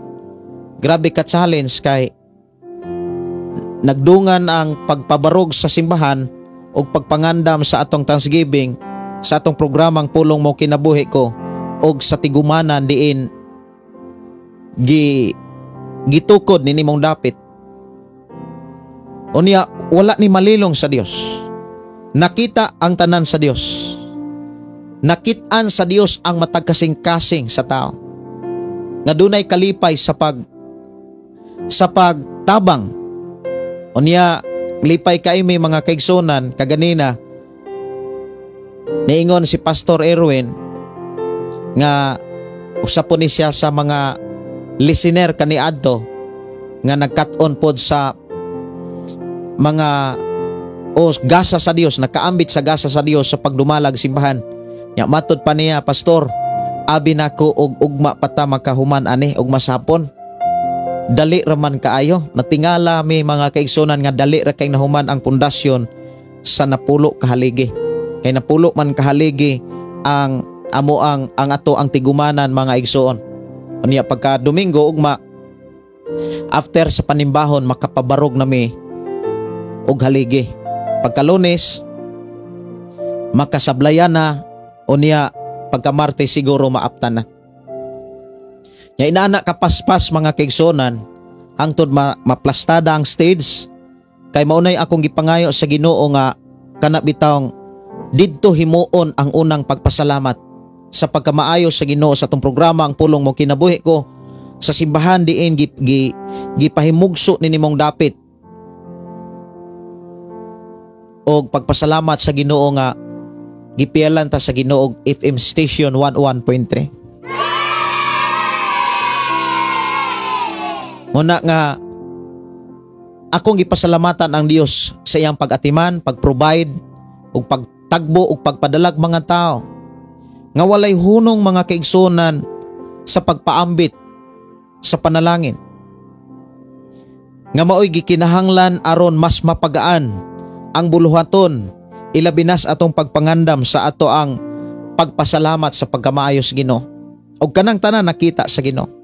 grabe ka challenge kay nagdungan ang pagpabarog sa simbahan ug pagpangandam sa atong Thanksgiving, sa atong programang Pulong Mo Kinabuhi Ko, og sa tigumanan diin gitukod ni nimong dapit. Unya wala ni malilong sa Dios. Nakita ang tanan sa Dios. Nakit-an sa Dios ang matag kasing-kasing sa tao nga dunay kalipay sa pagtabang. Unya lipay kay mi, mga kaigsunan, kaganina niingon si Pastor Erwin nga usa po ni siya sa mga listener kaniadto nga nagkat-on pod sa mga o gasa sa Dios, nakaambit sa gasa sa Dios sa pagdumalag simbahan. Nya matud pa niya, "Pastor, abi nako og ugma pa ta makahuman ani og masapon. Dali raman kaayo." Natingala mi, mga kaigsunan, nga dali ra kay nahuman ang pundasyon sa 10 ka haligi. Kay 10 man ka haligi ang amo ang ato ang tigumanan, mga igsoon. Unya pagka Domingo ugma, after sa panimbahon, makapabarog nami og haligi. Pagka Lunes makasablayan na, unya pagka Martes siguro maaptan na. Nya inaana kapaspas, mga kaigsuonan, hangtod maplastada ang stage, kay maunay akong gipangayo sa Ginoo nga kana bitawng didto himuon ang unang pagpasalamat sa pagkamaayo sa Ginoo sa atong programa ang Pulong Mo Kinabuhi Ko sa simbahan diin gipahimugso ni nimong dapit og pagpasalamat sa Ginoo nga gipialan ta sa Ginoo og FM station 101.3. Muna nga akong gipasalamatan ang Dios sa iyang pag-atiman, pag-provide ug pagtagbo ug pagpadalag mga tao nga walay hunong, mga kaigsunan, sa pagpaambit sa panalangin nga maoy gikinahanglan aron mas mapagaan ang buluhaton, ilabi nas atong pagpangandam sa ato ang pagpasalamat sa pagkamaayo sa Ginoo ug kanang tanan nakita sa Ginoo.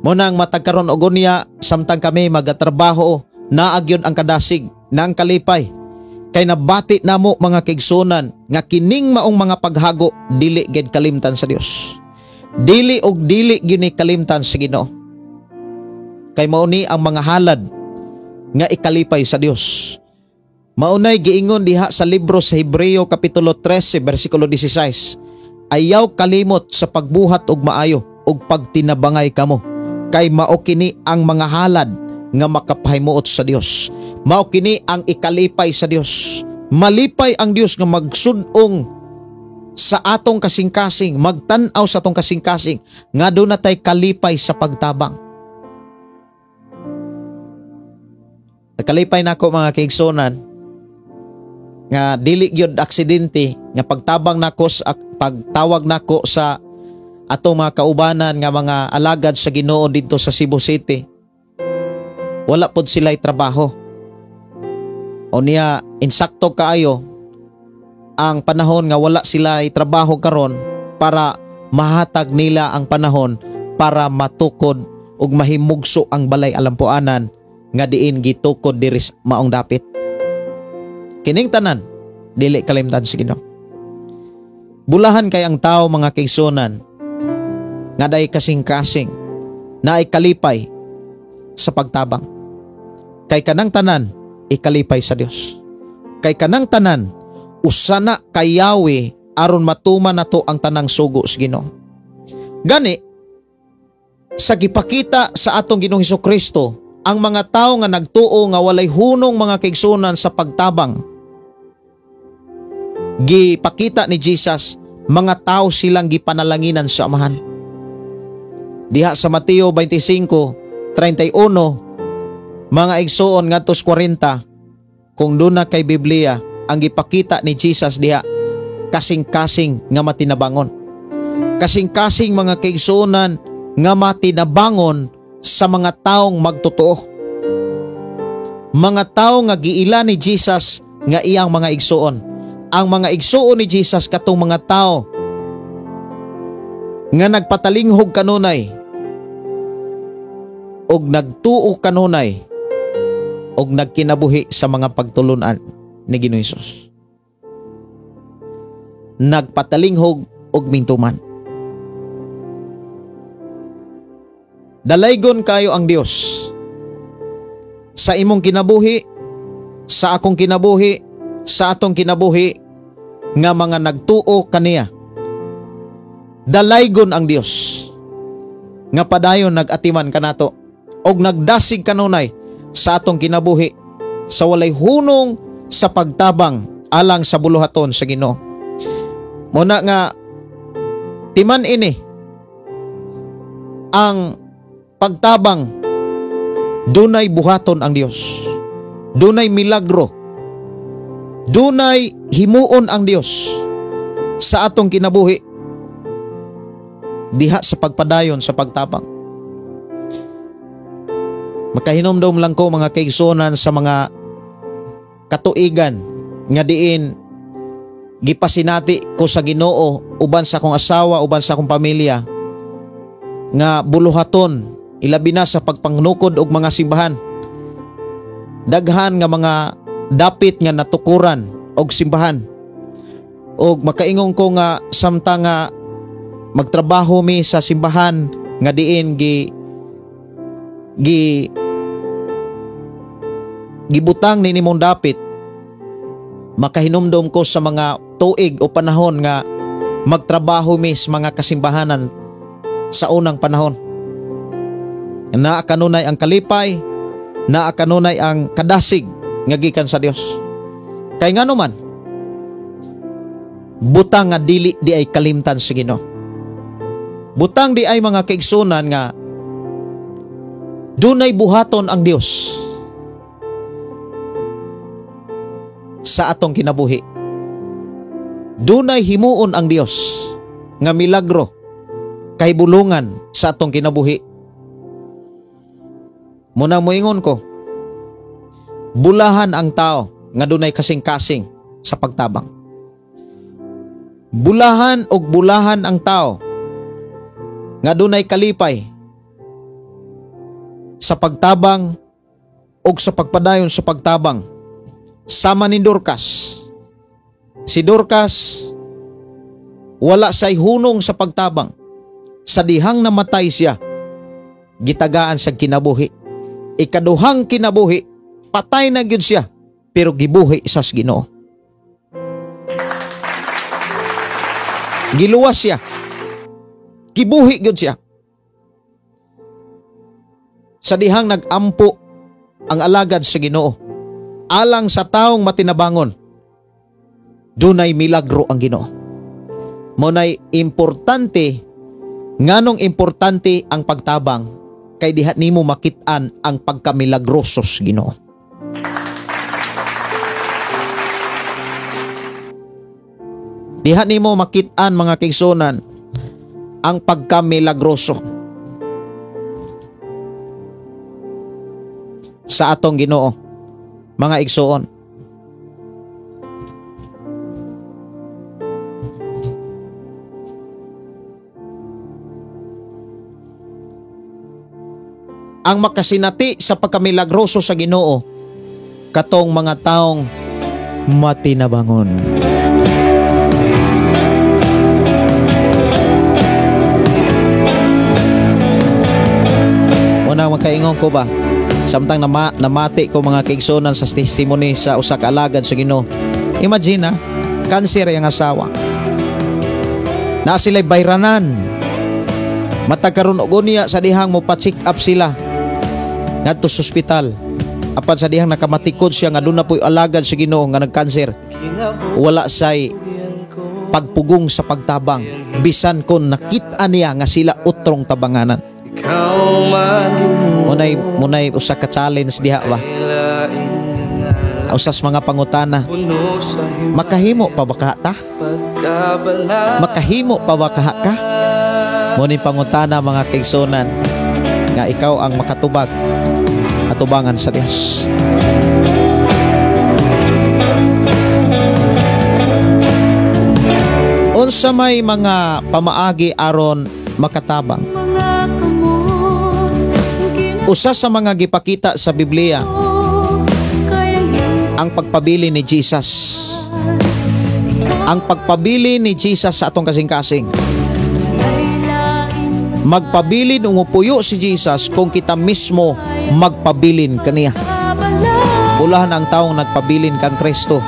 Mo nang matag karon og unya, samtang kami magatrabaho, naa gyud ang kadasig na ang kalipay kay nabati namo, mga kaigsunan, nga kining maong mga paghago dili gid kalimtan sa Dios. Dili og dili gyud ni kalimtan sa Ginoo. Kay mao ni ang mga halad nga ikalipay sa Dios. Maunay giingon diha sa libro sa Hebreo kapitulo 13 bersikulo 16. "Ayaw kalimot sa pagbuhat og maayo ug pagtinabangay kamo, kay mao kini ang mga halad nga makapahimuot sa Dios." Mao kini ang ikalipay sa Dios. Malipay ang Dios nga magsud-ong sa atong kasing-kasing, magtan-aw sa atong kasing-kasing nga doon natay kalipay sa pagtabang. Nakalipay nako, mga kaigsunan, nga dili gyud aksidente nga pagtabang nako sa pagtawag nako sa atong mga kaubanan nga mga alagad sa Ginoo didto sa Cebu City. Wala pod sila'y trabaho. O niya insakto kaayo ang panahon nga wala sila trabaho karon para mahatag nila ang panahon para matukod ug mahimugso ang balay alampuanan nga diin gitukod diri sa maong dapit. Kining tanan dili kalimtan sa Ginoo. Bulahan kay ang tao, mga kaigsunan, nga day kasing-kasing na ikalipay sa pagtabang. Kay kanang tanan ikalipay sa Dios. Kay kanang tanan usana kay Yahweh aron matuman nato ang tanang sugo sa Ginoo. Gani Sa gipakita sa atong Ginoong Hesukristo, ang mga tao nga nagtuo nga walay hunong, mga kaigsunan, sa pagtabang, gipakita ni Jesus, mga tao silang gipanalanginan sa Amahan. Diha sa Mateo 25:31, mga igsoon, ngadto 40, kung duna kay Biblia, ang gipakita ni Jesus diha, kasing-kasing nga matinabangon. Kasing-kasing, mga kaigsuonan, nga matinabangon sa mga taong magtotoo. Mga tao nga giila ni Jesus nga iyang mga igsuon. Ang mga igsuon ni Jesus katong mga tao nga nagpatalinghog kanunay og nagtuo kanunay og nagkinabuhi sa mga pagtulunan ni Ginoong Hesus. Nagpatalinghog og mintuman. Dalaygon kayo ang Dios sa imong kinabuhi, sa akong kinabuhi, sa atong kinabuhi nga mga nagtuo kaniya. Dalaygon ang Dios nga padayon nag-atiman kanato og nagdasig kanunay sa atong kinabuhi sa walay hunong sa pagtabang alang sa buluhaton sa Ginoo. Muna nga timan ini ang pagtabang, dunay buhaton ang Dios. Dunay milagro. Dunay himuon ang Dios sa atong kinabuhi diha sa pagpadayon sa pagtabang. Makahinomdom lang ko, mga kaigsuonan, sa mga katuigan nga diin gipasinati ko sa Ginoo uban sa akong asawa, uban sa akong pamilya nga buluhaton, ilabi na sa pagpangnukod og mga simbahan. Daghan nga mga dapit nga natukuran og simbahan. Og makaingon ko nga samtang nga magtrabaho mi sa simbahan nga diin gi gi gibutang ni nimong dapit, makahinumdom ko sa mga tuig o panahon nga magtrabaho mi sa mga kasimbahanan sa unang panahon. Naa kanunay ang kalipay, naa kanunay ang kadasig nga gikan sa Dios. Kay ngano man, butang nga dili di ay kalimtan sa Ginoo. Butang di ay, mga kaigsunan, nga dunay buhaton ang Dios sa atong kinabuhi. Dunay himuon ang Dios nga milagro kahibulungan sa atong kinabuhi. Muna moingon ko, bulahan ang tao nga dunay kasing-kasing sa pagtabang. Bulahan og bulahan ang tao nga dunay kalipay sa pagtabang og sa pagpadayon sa pagtabang. Sama ni Dorcas. Si Dorcas wala say hunong sa pagtabang. Sa dihang namatay siya, gitagaan sa kinabuhi. Ikaduhang kinabuhi, patay na gyud siya, pero gibuhi sa Ginoo. Giluwas siya. Gibuhi gyud siya. Sa dihang nagampo ang alagad sa Ginoo alang sa taong matinabangon, dunay milagro ang Ginoo. Muna'y importante, nganong importante ang pagtabang, kay diha nimo makit-an ang pagkamilagroso sa Ginoo. Diha nimo makit-an, mga kaigsuonan, ang pagkamilagroso sa atong Ginoo, mga igsoon. Ang makasinati sa pagkamilagroso sa Ginoo katong mga taong matinabangon. Una makaingon ko ba, samtang namati ko, mga kaigsunan, sa testimony sa usa ka alagad sa Ginoo. Imagine na, kanser ang asawa. Na sila'y bayranan. Matag karon og unya sa dihang mo pa-check up sila ngadto sa ospital. Apan sa dihang nakamatikod siya nga duna po'y alagad sa Ginoo nga nagkanser, wala say pagpugong sa pagtabang bisan kon nakit-an niya nga sila utrong tabanganan. Munay usa ka challenge diha ba? Usas mga pangutana, makahimo pa ba ka ta? Makahimo pa ba kaha ka? Muni pangutana mga kaigsunan nga ikaw ang makatubag atubangan sa Dios. Unsa may mga pamaagi aron makatabang? Usa sa mga gipakita sa Biblia ang pagpabili ni Jesus. Ang pagpabili ni Jesus sa atong kasing-kasing. Magpabilin o mupuyo si Jesus kung kita mismo magpabilin kaniya. Bulahan ang taong nagpabilin kang Kristo.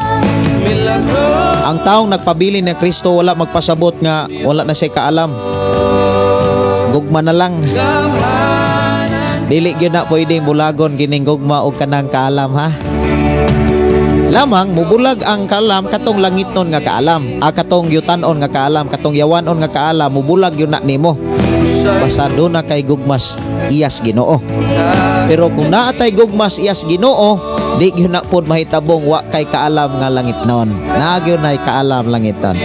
Ang taong nagpabilin ni Kristo wala magpasabot nga wala na siya kaalam. Gugma na lang. Dili gyud na pwedeng bulagon kining gugma og kanang kaalam ha. Lamang mubulag ang kaalam katong langitnon nga kaalam, katong yutanon nga kaalam, katong yawanon nga kaalam, mubulag yun na nimo. Basta doon na kay gugmas iyas Ginoo. Pero kung naatay gugmas iyas Ginoo, di gyud na pod mahitabong wa kay kaalam nga langitnon. Naa gyud nay kaalam langiton.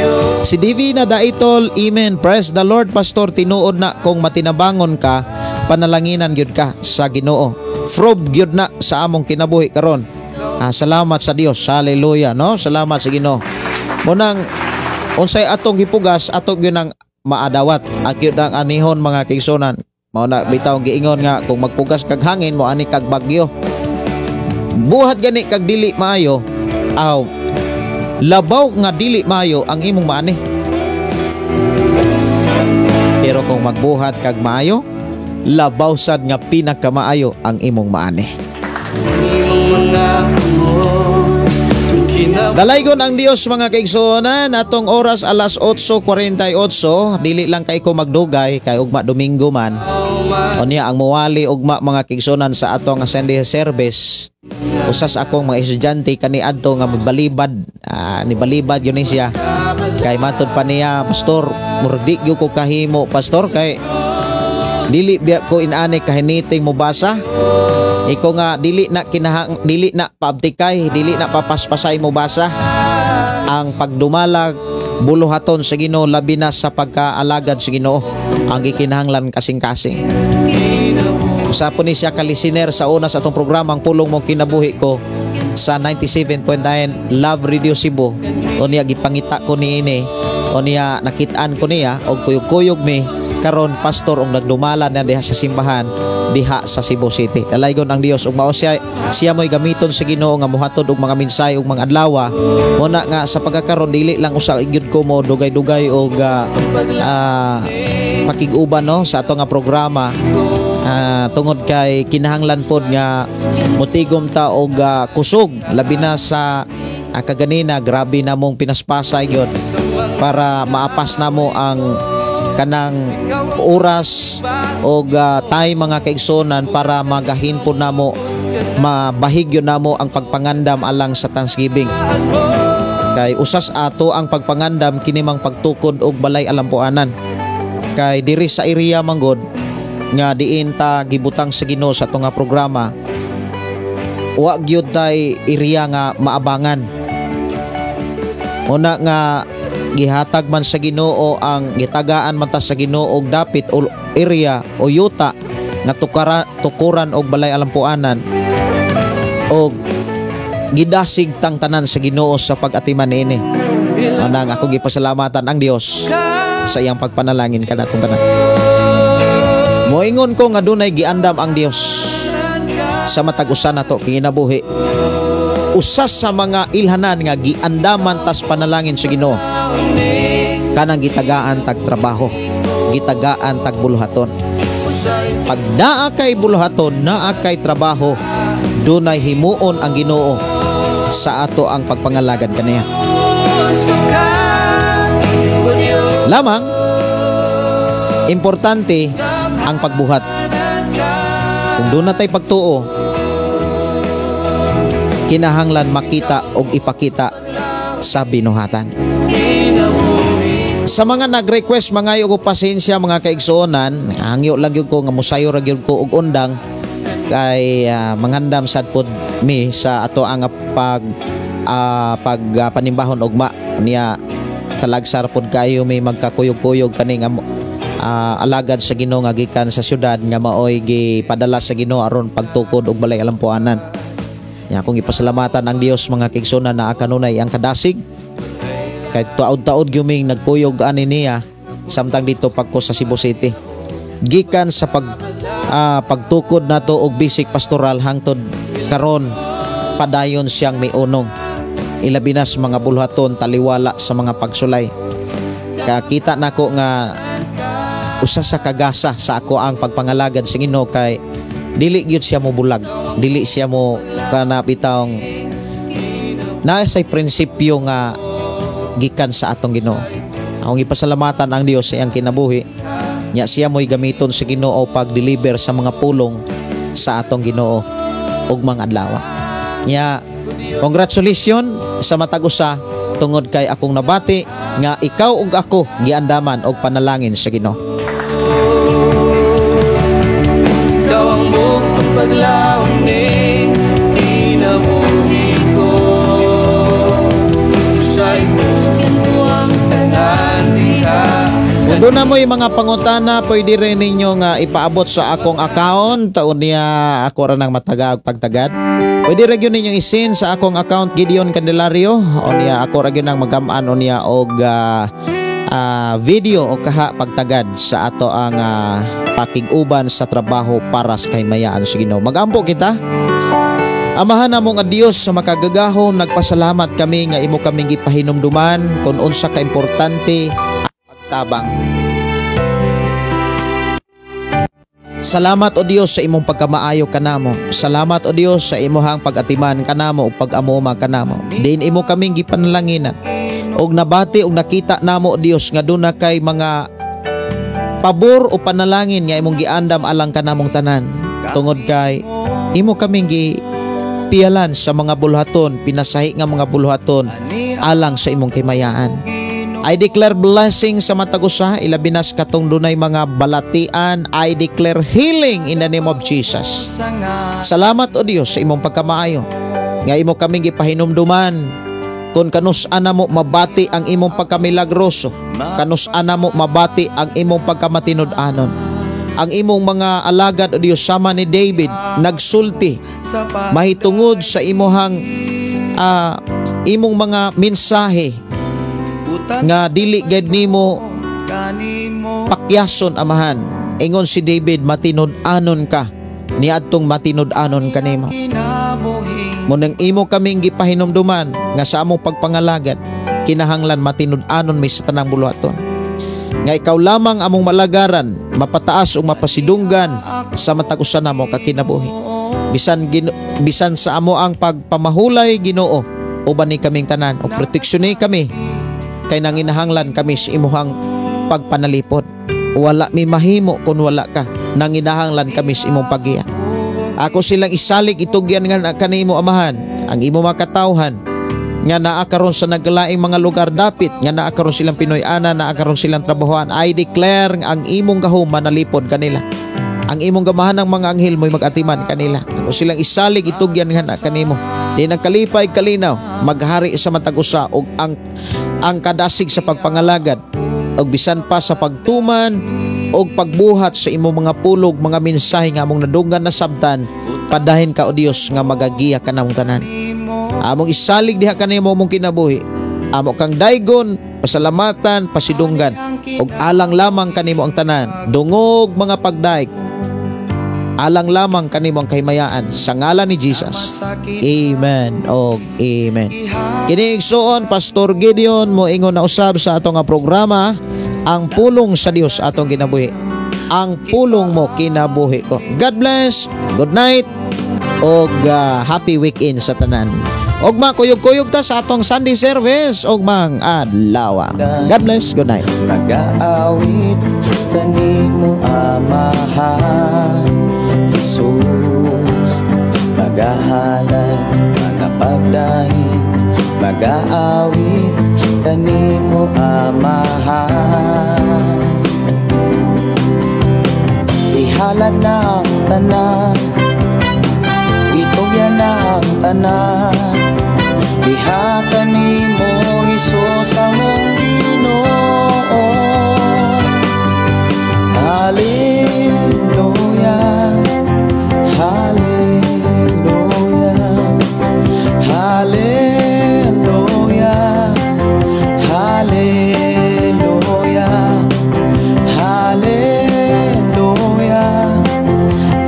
Si Divina Daitol, amen. Praise the Lord, Pastor. Tinuod na kung matinabangon ka, panalanginan gyud ka sa Ginoo. Frob gyud na sa among kinabuhi karon. Salamat sa Dios. Hallelujah, no? Salamat sa Ginoo. Munang unsay atong gipugas, ato gyud ang maadawat. Agyud ang anihon mga kaigsunan. Mao na bitaw giingon nga kung magpugas kag hangin mo ani kag bagyo. Buhat gani kag dili maayo, aw labaw nga dili maayo ang imong maani. Pero kung magbuhat kag maayo, labaw sad nga pinakamaayo ang imong maani. Dalaygon ang Dios mga kaigsuonan, atong oras alas 8:48, dili lang kay ko magdugay kay ugma Domingo man. Unya ang muwali ugma mga kaigsuonan sa atong Sunday service. Usas akong mga estudyante kaniadto nga magbalibad, nibalibad yun siya. Kay matud pa niya, pastor, murag di gyud ko kahimo pastor kay dili biya ko inani kahiniting mobasa. Iko nga dili na kinahang dili na paabtikay, dili na papaspasay mo basa. Ang pagdumalag buluhaton sa Ginoo labi na sa pagkaalagad sa Ginoo ang gikinahanglan kasing-kasing. Usa po ni siya ka listener sa una sa atong programa ang Pulong Mo Kinabuhi Ko sa 97.9 Love Radio Cebu. Unya gipangita ko niini, unya nakit-an ko niya og kuyog-kuyog mi karon pastor og nagdumala na diha sa simbahan diha sa Cebu City. Dalaygon ang Dios ug mao siya mo'y gamiton sa Ginoo nga mohatod og mga mensahe ug mga adlaw. Muna nga sa pagkakaron dili lang usa gyud ko mo dugay-dugay og pakig-uban no sa ato nga programa. Tungod kay kinahanglan pod nga motigom ta og kusog labi na sa kaganina grabe na mong pinaspasay gyud para maapas namo ang kanang oras og time mga kaigsunan para magahin po namo mabahigyo namo ang pagpangandam alang sa Thanksgiving. Kay usas ato ang pagpangandam kini mang pagtukod og balay alampuanan. Kay diri sa area manggod nga diin ta gibutang sa Ginoo sa ato nga programa, wa gyud tay area nga maabangan. Una nga gihatag man sa Ginoo ang gitagaan man ta sa Ginoo og dapit o area o yuta nga tukuran og balay alampuanan og gidasig tang tanan sa Ginoo sa pag-atiman niini. Anang ako gipasalamatan ang Dios sa iyang pagpanalangin kanatong tanan. Moingon ko nga dunay giandam ang Dios sa matag usa nato kinabuhi. Usa sa mga ilhanan nga giandaman tas panalangin sa Ginoo kanang gitagaan tag trabaho, gitagaan tag buluhaton. Pag naa kay buluhaton, naa kay trabaho, dunay himuon ang Ginoo sa ato ang pagpangalagad kaniya. Lamang importante Ang pagbuhat. Kung duna tay pagtuo, kinahanglan makita og ipakita sa binuhatan. Sa mga nag-request, mangayo og pasensya, mga kaigsuonan, hangyo lang gyud ko nga musayo ra gyud ko og undang kay mangandam sad pod mi sa ato ang pag panimbahon ugma niya. Talagsar pod kayo may magkakuyog-kuyog kani nga alagad sa Ginoo nga gikan sa syudad nga maoy gipadala sa Ginoo aron pagtukod og balay alampuanan. Nya akong ipasalamatan ang Dios, mga kaigsuonan, na kanunay ang kadasig kay taod-taod gyud nagkuyog ani niya samtang dito pagko sa Cebu City. Gikan sa pagtukod nato og basic pastoral hangtod karon, padayon siyang miunong, ilabi na sa mga bulhaton taliwala sa mga pagsulay. Kakita nako nga usa sa kagasa sa ako ang pagpangalagad sa Ginoo kay dili gyud siya mo bulag, dili siya mo kana bitawng naa say prinsipyo nga gikan sa atong Ginoo. Akong ipasalamatan ang Dios sa iyang kinabuhi. Nya siya mo'y gamiton sa Ginoo pag-deliver sa mga pulong sa atong Ginoo ug mga adlaw. Nya congratulations sa matag usa tungod kay akong nabati nga ikaw ug ako giandaman og panalangin sa Ginoo. Ikaw ang buktong paglaom ning kinabuhi ko. Sa itugyan ko ang tanan diha. Kung duna mo'y mga pangutana, pwede rin ninyo nga ipaabot sa akong account. Taon niya ako ra nang mataga og pagtagad. Pwede ra gyud ninyong isin sa akong account, Gideon Candelario. O niya ako ra gyud nang magam-an o niya og video o kaha pagtagad sa ato ang pakig-uban sa trabaho para sa kahimayaan sa Ginoo. Magampo kita. Amahan namo nga Dios sa makagagahom, nagpasalamat kami nga imo kaming gipahinumduman kung unsa ka importante ang pagtabang. Salamat o Dios sa imong pagkamaayo kanamo. Salamat o Dios sa imuhang pag-atiman kanamo ug pag-amuma kanamo. Diin imo kaming gipanalanginan. Og nabati og nakita namo o Dios nga duna kay mga pabor o panalangin nga imong giandam alang kanamong tanan. Tungod kay imo kaming gipialan sa mga bulhaton, pinasahi nga mga bulhaton alang sa imong kimayaan. I declare blessing sa matag usa, ilabi na sa katong dunay mga balatian. I declare healing in the name of Jesus. Salamat o Dios sa imong pagkamaayo nga imo kaming gipahinumduman kung kanus-an namo mabati ang imong pagkamilagroso, kanus-an namo mabati ang imong pagkamatinud-anon. Ang imong mga alagad o Dios sama ni David nagsulti mahitungod sa imuhang imong mga mensahe nga dili gid nimo pakyason, Amahan. Ingon si David, matinud-anon ka niadtong matinud-anon kanimo. Munang imo kaming gipahinumduman nga sa among pagpangalagad kinahanglan matinud-anon mi sa tanang buluhaton. Nga ikaw lamang among malagaran, mapataas ug mapasidunggan sa matag usa namo ka kinabuhi. Bisan sa amo ang pagpamahulay, Ginoo, uban ni kaming tanan o proteksyon ni kami kay nanginahanglan kami sa imuhang pagpanalipod. Wala mi mahimo kung wala ka. Nanginahanglan kami sa imong paggiya. Ako silang isalig itugyan nga kanimo, Amahan, ang imo makatawhan nga naa karon sa naglaing mga lugar dapit, nga naa karon silang Pinoy-ana, naa karon silang trabahoan. I declare nga ang imong gahom manalipod kanila. Ang imong gamahan ng mga anghel mo'y mag-atiman kanila. Ako silang isalig itugyan nga kanimo. Di nagkalipay kalinaw, maghari sa matag usa og ang kadasig sa pagpangalagad og bisan pa sa pagtuman og pagbuhat sa imong mga pulog, mga mensahe nga among nadunggan na sabtan. Padahin ka o Dios nga magagiya ka namong tanan. Among isalig diha kanimo among kinabuhi. Amo kang daygon, pasalamatan, pasidunggan og alang lamang kanimo ang tanan. Dungog mga pagdaig, alang lamang kanimo ang kahimayaan sa ngalan ni Jesus. Amen og amen. Kini igsuon Pastor Gideon moingon na usab sa atong nga programa, ang pulong sa Dios atong kinabuhi. Ang pulong mo kinabuhi ko. God bless. Good night og happy weekend sa tanan. Og makuyog-kuyog ta sa atong Sunday service og mang adlaw. God bless. Good night. Nagaawit kanimo, Amahan. Nagaawit kanimo, Amahan. Ihalad na ang tanan, itugyan na ang tanan, diha kanimo, Hesus, among Ginoo. Hallelujah, Hallelujah, Hallelujah, Hallelujah, Hallelujah,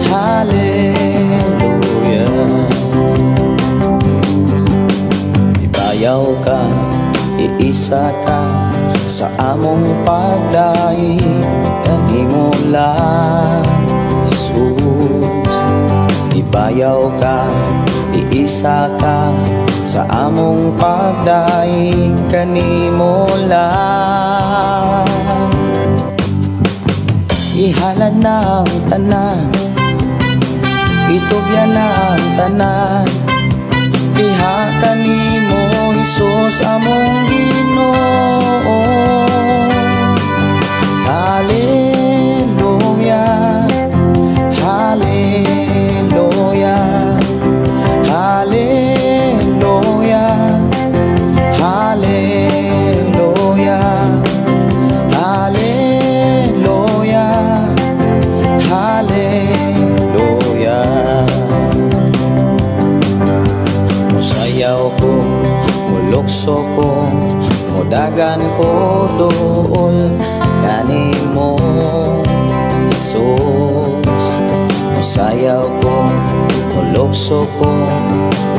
Hallelujah. Ibayaw ka, iisa ka sa among pagdaig kanimo lang, Jesus. Ibayaw ka, iisa ka sa among pagdaig kanimo lang. Ihalad na ang tanan, itugyan na ang tanan, diha kanimo, Hesus, among Ginoo. Hallelujah, Hallelujah, Hallelujah, Hallelujah, Hallelujah, Hallelujah. Musayaw ko, mulukso ko, mudagan ko duol kanimo, Jesus. Musayaw ko, mulukso ko,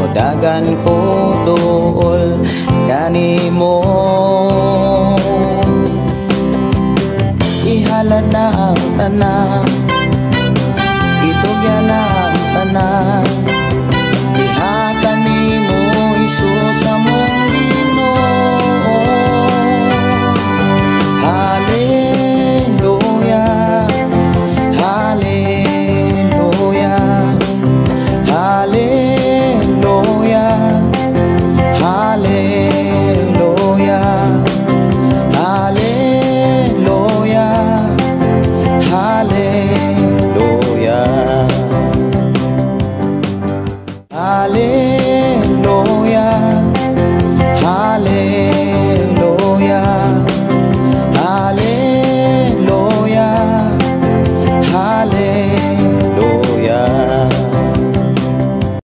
mudagan ko duol kanimo. Ihalad na ang tanan, itugyan na ang tanan.